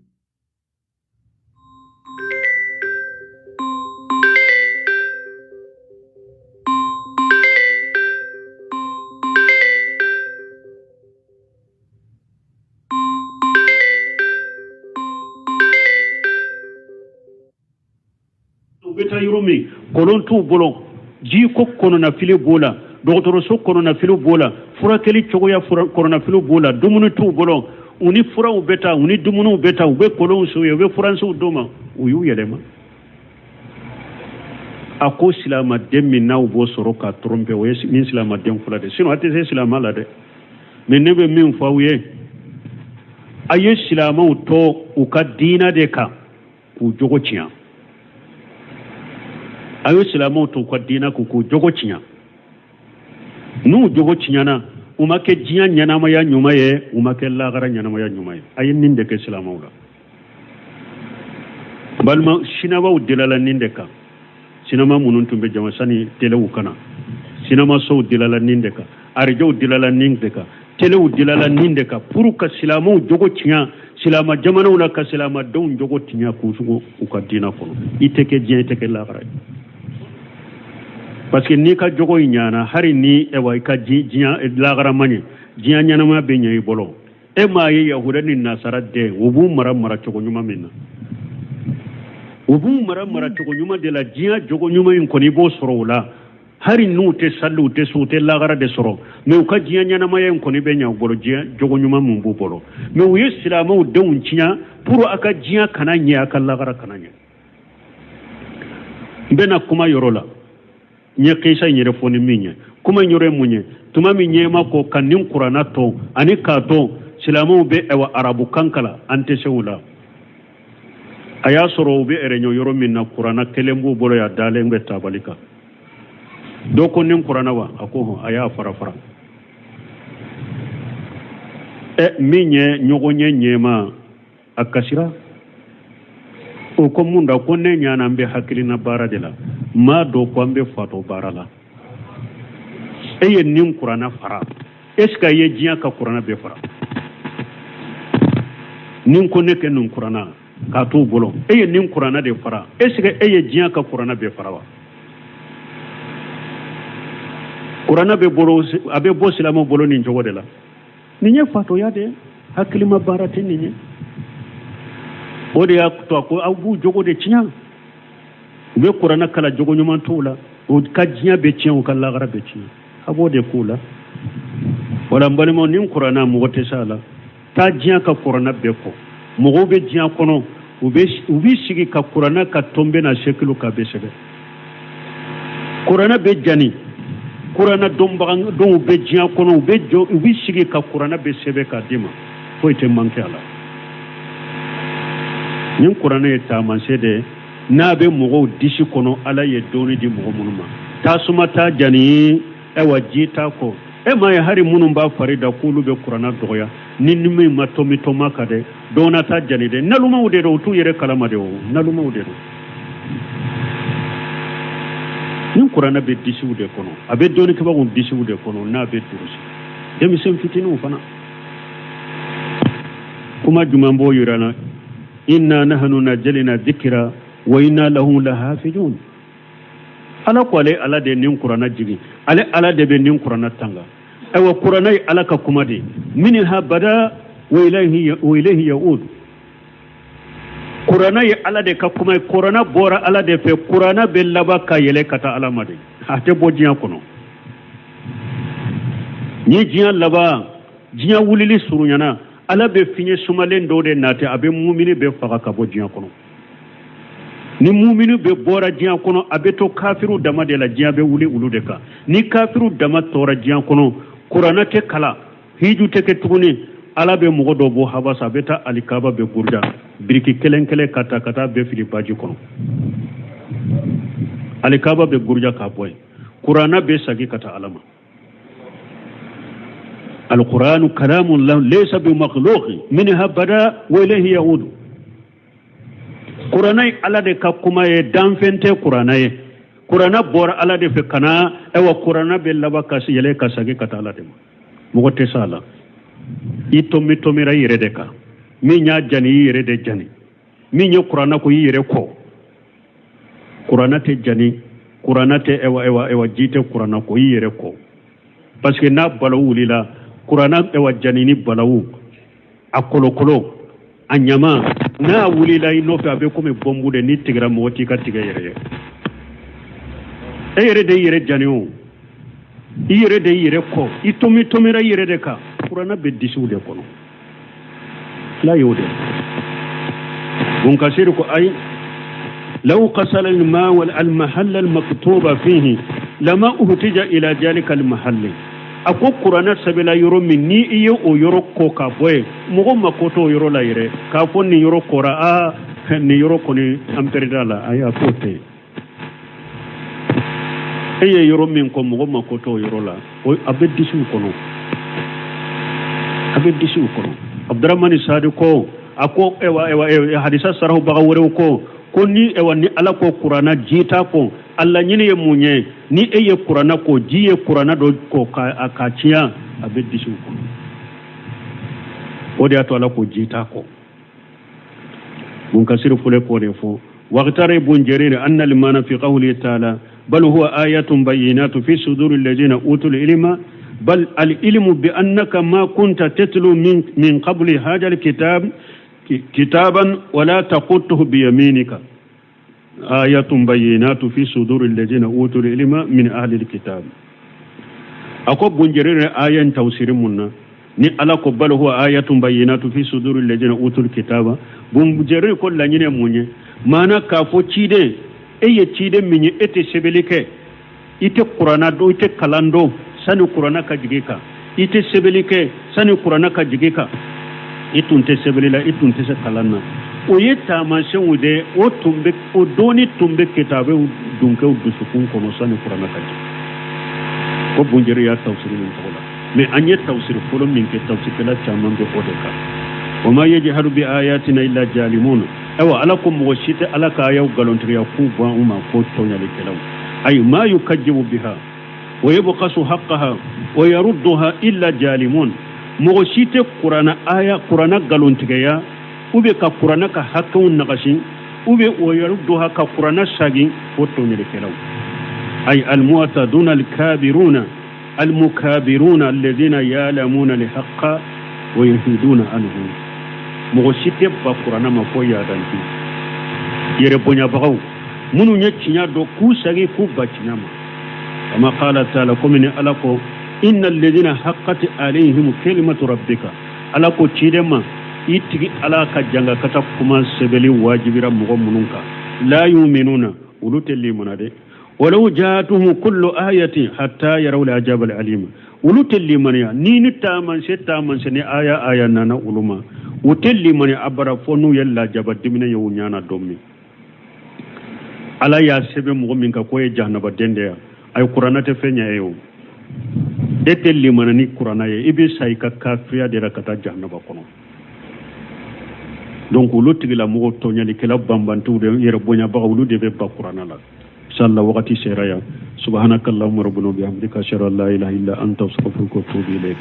u bɛ taa yɔrɔ min, kɔlɔn t'u bolo, ji ko kɔnɔnafili b'o la, dɔgɔtɔrɔso kɔnɔnafili b'o la, furakɛli cogoya kɔnɔnafili b'o la, dumuni t'u bolo. U ni furaw bɛ taa, u ni dumuniw bɛ taa, u bɛ kolonw su ye, u bɛ furansiw d'u ma, u y'u yɛlɛma. A ko silamaden min n'aw b'o sɔrɔ ka tromper, o ye nin silamaden fila de, sinon a tɛ se silama la dɛ. Mais ne bɛ min fɔ aw ye, a ye silamaw to u ka diina de kan k'u jogo tiɲɛ. A ye silamaw to u ka diina kan k'u jogo tiɲɛ. N'u jogo tiɲɛna, u ma kɛ diɲɛ ɲɛnamaya ɲuman ye, u ma kɛ lagara ɲɛnamaya ɲuman ye. A ye nin de kɛ silamaw la. Balima, siniwaw dilala nin de kan. Sinima minnu tun bɛ jama sani telew ka na, sinamasow dilala nin de kan, arajow dilala nin de kan, telew dilala nin de kan, pour ka silamɛw jogo tiɲɛ silama jamanaw la, ka silamadenw jogo tiɲɛ k'u sugo u ka diina kɔnɔ. I tɛ kɛ diɲɛ, i tɛ kɛ lagara ye, parce que n'i ka jogo in ɲana, hali ni ɛwa i ka diɲɛ lagara ma ɲɛ, diɲɛ ɲɛnamaya bɛ ɲɛ i bolo. E m'a ye yahuda ni nasara den, u b'u mara mara cogo ɲuman min na, u b'u mara mara cogo ɲuman de la. Diɲɛ jogo ɲuman in kɔni, i b'o sɔrɔ o la. Hali n'u tɛ sali, u tɛ sun, u tɛ lagara de sɔrɔ, mais u ka diɲɛ ɲɛnamaya in kɔni bɛ ɲɛ u bolo, diɲɛ jogo ɲuman min b'u bolo. Mais u ye silamɛw denw tiɲɛ pour a ka diɲɛ kana ɲɛ, a ka lagara kana ɲɛ. N bɛna kuma yɔrɔ la, n ye kisa in yɛrɛ fɔ ni min ye, kuma in yɔrɔ ye mun ye? Tuma min ɲɛma ko ka nin kuranna tɔn ani k'a tɔn silamɛw bɛ ɛwa arabukan kalan, an tɛ se o la. A y'a sɔrɔ u bɛ ɛrɛɲɔ yɔrɔ min na, kuranna kelen b'u bolo yan, dalen bɛ tabali kan. Dɔ ko nin kuranna wa? A ko hɔn. A y'a fara fara. Ɛ, min ye ɲɔgɔn ye ɲɛma, a kasira. O ko mun da? Ko ne ɲana an bɛ hakilina baara de la, maa dɔ ko an bɛ fatɔ baara la. E ye nin kuranna fara, est ce que a ye diɲɛ ka kuranna bɛɛ fara? Nin ko ne kɛ nin kuranna k'a t'u bolo, e ye nin kuranna de fara, est ce que e ye diɲɛ ka kuranna bɛɛ fara wa? Kuranna bɛ bolo, a bɛ bɔ silamɛw bolo nin cogo de la. Nin ye fatɔya de ye, hakilima baara tɛ nin ye. O de y'a to a ko aw b'u jogo de tiɲɛ. U bɛ kuranna kalan, jogo ɲuman t'u la, u ka diɲɛ bɛ tiɲɛ, u ka lagara bɛ tiɲɛ. A b'o de k'u la. Wala n balimaw, nin kuranna mɔgɔ tɛ s'a la. Taa diɲɛ ka kuranna bɛɛ kɔ. Mɔgɔw bɛ diɲɛ kɔnɔ, u bɛ sigi ka kuranna ka tɔnbɛn na sekilo ka bɛ sɛbɛn. Kuranna bɛ jani, kuranna dɔnbaga dɔw bɛ diɲɛ kɔnɔ, u bɛ jɔ, u bɛ sigi ka kuranna bɛ sɛbɛn k'a d'i ma, foyi tɛ manqué a la. Nin kuranna ye taamasiyɛn de ye n'a bɛ mɔgɔw disi kɔnɔ. Ala ye dɔnni di mɔgɔ minnu ma, tasuma t'a jani, ayiwa ji t'a kɔ. E m'a ye hali minnu b'a fari da k'olu bɛ kuranna dɔgɔya, ni ni min ma tɔmi tɔma ka dɛ, dɔnna t'a jani dɛ. Nalumaw de don, u t'u yɛrɛ kalama de, o nalumaw de don. Nin kuranna bɛ disiw de kɔnɔ, a bɛ dɔnnikɛbagaw disiw de kɔnɔ, n'a bɛ durusi denmisɛn fitininw fana. Kuma jumɛn b'o yira na? Inna nahnu nazzalna dhikra wa inna lahu lahafizun. Ala ko ale Ala de ye nin kuranna jigin, ale Ala de bɛ nin kuranna tanga. Ayiwa, kuranna ye Ala ka kuma de ye. Minha bada wa ilayhi yaud. Kuranna ye Ala de ka kuma ye, kuranna bɔra Ala de fɛ, kuranna bɛ laban ka yɛlɛ ka taa Ala ma de, a tɛ bɔ diɲɛ kɔnɔ. Ni diɲɛ laban, diɲɛ wulili surunyana, Ala bɛ fiɲɛ sumalen dɔw de nati, a bɛ mumini bɛɛ faga ka bɔ diɲɛ kɔnɔ. Ni mumini bɛɛ bɔra diɲɛ kɔnɔ, a bɛ to kafiriw dama de la, diɲɛ bɛ wuli olu de kan. Ni kafiriw dama tora diɲɛ kɔnɔ, kuranna tɛ kalan, hiju tɛ kɛ tuguni. Ala bɛ mɔgɔ dɔ bɔ Habasa, a bɛ taa alikaba bɛɛ buruja, biriki kelen kelen ka taa ka taa bɛɛ fili baji kɔnɔ. Alikaba bɛ buruja k'a bɔ yen, kuranna bɛ sagi ka taa Ala ma. Alkuranu kalamullah laysa bi makhluqi minha bada wa ilayhi yaudu. Kuranna ye Ala de ka kuma ye, danfɛn tɛ kuranna ye. Kuranna bɔra Ala de fɛ ka na, ayiwa kuranna bɛ laban ka yɛlɛ ka sagi ka taa Ala de ma. Mɔgɔ tɛ s'a la. I tɔmi tɔmira i yɛrɛ de kan. Min y'a jani, i yɛrɛ de jani. Min ye kuranna ko, i yɛrɛ kɔ. Kuranna tɛ jani, kuranna tɛ ɛwa ɛwa ɛwa ji tɛ kuranna kɔ, i yɛrɛ kɔ. Parce que n'a balawu wulila, kuranna ɛwa jani ni balawu a kolokolo a ɲama, n'a wulila i nɔfɛ, a bɛ komi bɔnbu de. N'i tigɛra, mɔgɔ t'i ka tigɛ yɛrɛ ye. E yɛrɛ de y'i yɛrɛ jani o, i yɛrɛ de y'i yɛrɛ kɔ, i tomi tomira i yɛrɛ de kan. Kuranna bɛ disiw de kɔnɔ. Ala y'o de. Bun Kasir ko ayi, law qasala al-ma wal al-mahall al-maktuba fihi lama uhtija ila jalika al-mahall. A ko kuranɛ sɛbɛnla yɔrɔ min, ni i ye o yɔrɔ ko ka bɔ yen, mɔgɔ mako t'o yɔrɔ la yɛrɛ k'a fɔ nin yɔrɔ kɔra, aa, nin yɔrɔ kɔni an pɛrɛda la. Ayi, a k'o tɛ. E ye yɔrɔ min kɔ, mɔgɔ mako t'o yɔrɔ la, a bɛ disiw kɔnɔ, a bɛ disiw kɔnɔ. Abudramani Sadi ko, a ko ewa ewa hadisa sarahubaga wɛrɛw ko ni ewa ni Ala ko kuranna ji t'a kɔ, a laɲini ye mun ye? Ni e ye kuranna ko, ji ye kuranna dɔ ko ka ka tiɲɛ, a bɛ disiw kɔnɔ. O de y'a to Ala ko ji t'a kɔ. Bun Kasir fule k'o de fɔ. واختار ابن جرير أن المعنى في قوله تعالى بل هو آية بينات في صدور الذين أوتوا العلم، بل العلم بأنك ما كنت تتلو من قبل هذا الكتاب كتابا ولا تخطه بيمينك، آية بينات في صدور الذين أوتوا العلم من أهل الكتاب. A ko Bun Jarir aya in tafsiri mun na ni Ala ko bal huwa ayatun bayyinatu fi suduri alladhina utul kitaba? Bun Jarir ko laɲini mun ye? Maana k'a fɔ ciden, e ye ciden min ye, e tɛ sɛbɛnni kɛ, i tɛ kuranna dɔn, i tɛ kalan dɔn sani kuranna ka jigin kan, i tɛ sɛbɛnni kɛ sani kuranna ka jigin kan, i tun tɛ sɛbɛnni la, i tun tɛ se kalan na. O ye taamasiyɛnw de, o tun bɛ, o dɔnni tun bɛ kitabew dunkew dusukun kɔnɔ sani kuranna ka jigin. Ko Bun Jarir y'a tafsiri nin cogo la. Mais an ye tafsiri fɔlɔ min kɛ, tafsirikɛla caman bɛ o de kan. Wa ma yajhadu bi ayatina illa jalimun. Ayiwa, Ala ko mɔgɔ si tɛ Ala ka ayaw nkalontigiya k'u bɔ an ma ko tɔɲalikɛlaw. Ayi, ma yukajibu biha wa yabqasu haqqaha wa yarudduha illa jalimun. Mɔgɔ si tɛ kuranna aya, kuranna nkalontigɛya ou bien ka kuranna ka hakɛw nagasi ou bien wa yarudduha, ka kuranna sagin, fo tɔɲalikɛlaw. Ay almu'taduna alkabiruna almukabiruna alladhina ya'lamuna alhaqqa wa yahiduna anhu. Mɔgɔ si tɛ ba kuranna ma fo yadanti yɛrɛ bonyabagaw minnu ye tiɲɛ dɔn k'u sagi k'u ba tiɲɛ ma. Kama qala taala, komi ni Ala ko inna alladhina haqqat alayhim kalimatu rabbika. Ala ko ciden ma, i tigi Ala ka janga kata kuma sɛbɛli wajibira mɔgɔ minnu kan, la yuminuna, olu tɛ limana dɛ, walau jaatuhum kullu ayatin hatta yaraw al'azab al'alim. Olu tɛ limaniya ni taamasiyɛn taamasiyɛn ni aya aya nana olu ma, u tɛ limaniya abara fo n'u ye lajaba diminɛ ye u ɲana don min. Ala y'a sɛbɛn mɔgɔ min kan k'o ye jahanabaden de ye, a ye kuranna tɛ fɛn ɲɛ e ye. O e tɛ limana ni kuranna ye, i bɛ sa i ka kafiriya de la ka taa jahanaba kɔnɔ. Donc olu tigilamɔgɔw, tɔɲalikɛla banbantiw de, yɛrɛ bonyabaga, olu de bɛ ba kuranna la. Inshallah, wagati sera yan. Subhanaka allahumma rabbana bihamdika, ashhadu an la ilaha illa anta, astaghfiruka wa atubu ilayk.